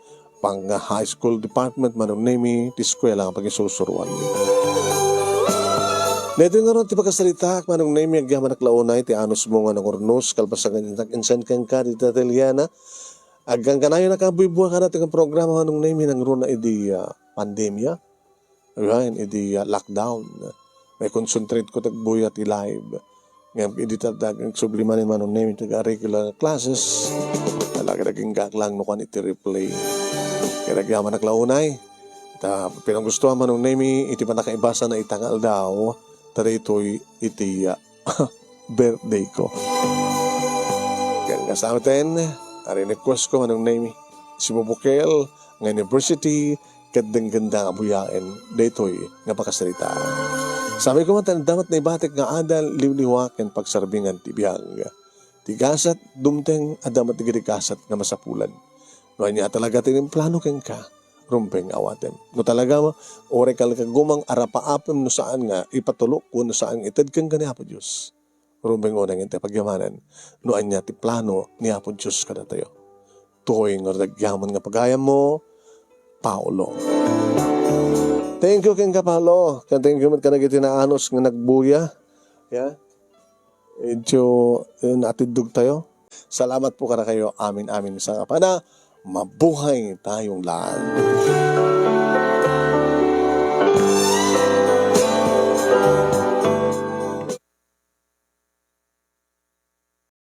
pang, ah, high school department, Manong Nemi, ti eskuela nga pangisusuroanmi. Daytoy ngarud ti pakasaritaak, Manong Nemi, agyamanak la unay ti anusmo nga nangurnos, kalpasan nga insenken kenka dita Teliana. Agkankanayon a kabuy-buay kada ti programa, Manong Nemi, nangruna idi, ah, pandemia. Ayan, idi, ah, lockdown. May concentrate ko ti agbuya ti live. Ngem idi ta, ta, agsubli manen, Manong Nemi, ti regular classes. Talaga naging gaklang no kuan iti replay. Kaya nagyamanak la unay. Ta, pinanggustuhan, Manong Nemi, iti pannakaibasa na ita nga aldaw. Ta daytoy iti, ah, birthday ko. Ken nga sa amin, a request ko, Manong Nemi, sibubukel nga university, ket denggenda nga buyaen daytoy nga pakasarita. Sabi ko man, adda met naibatik nga adal, liwliwa, ken pagsarbingan ti biag. Ti gasat, dumteng, adda met dagiti gasat nga masapulan. No ania talaga ti implano kenka, rumbeng awatem. No talaga, uray kalkagumang arapaapem no saan nga ipatulok wenno saan nga ited kenka ni Apo Dios, rumbeng unay nga intay pagyamanen no ania ti plano ni Apo Dios kadatayo. Toy nga nagyaman nga pagayammo, Paolo. Thank you kenka, Paolo. Ken thank you met kadagiti naanus nga nagbuya. Ya. Medyo, eh, naatiddog tayo. Salamat po kadakayo. Amin, amin. Sa nga pana, mabuhay tayong lahat.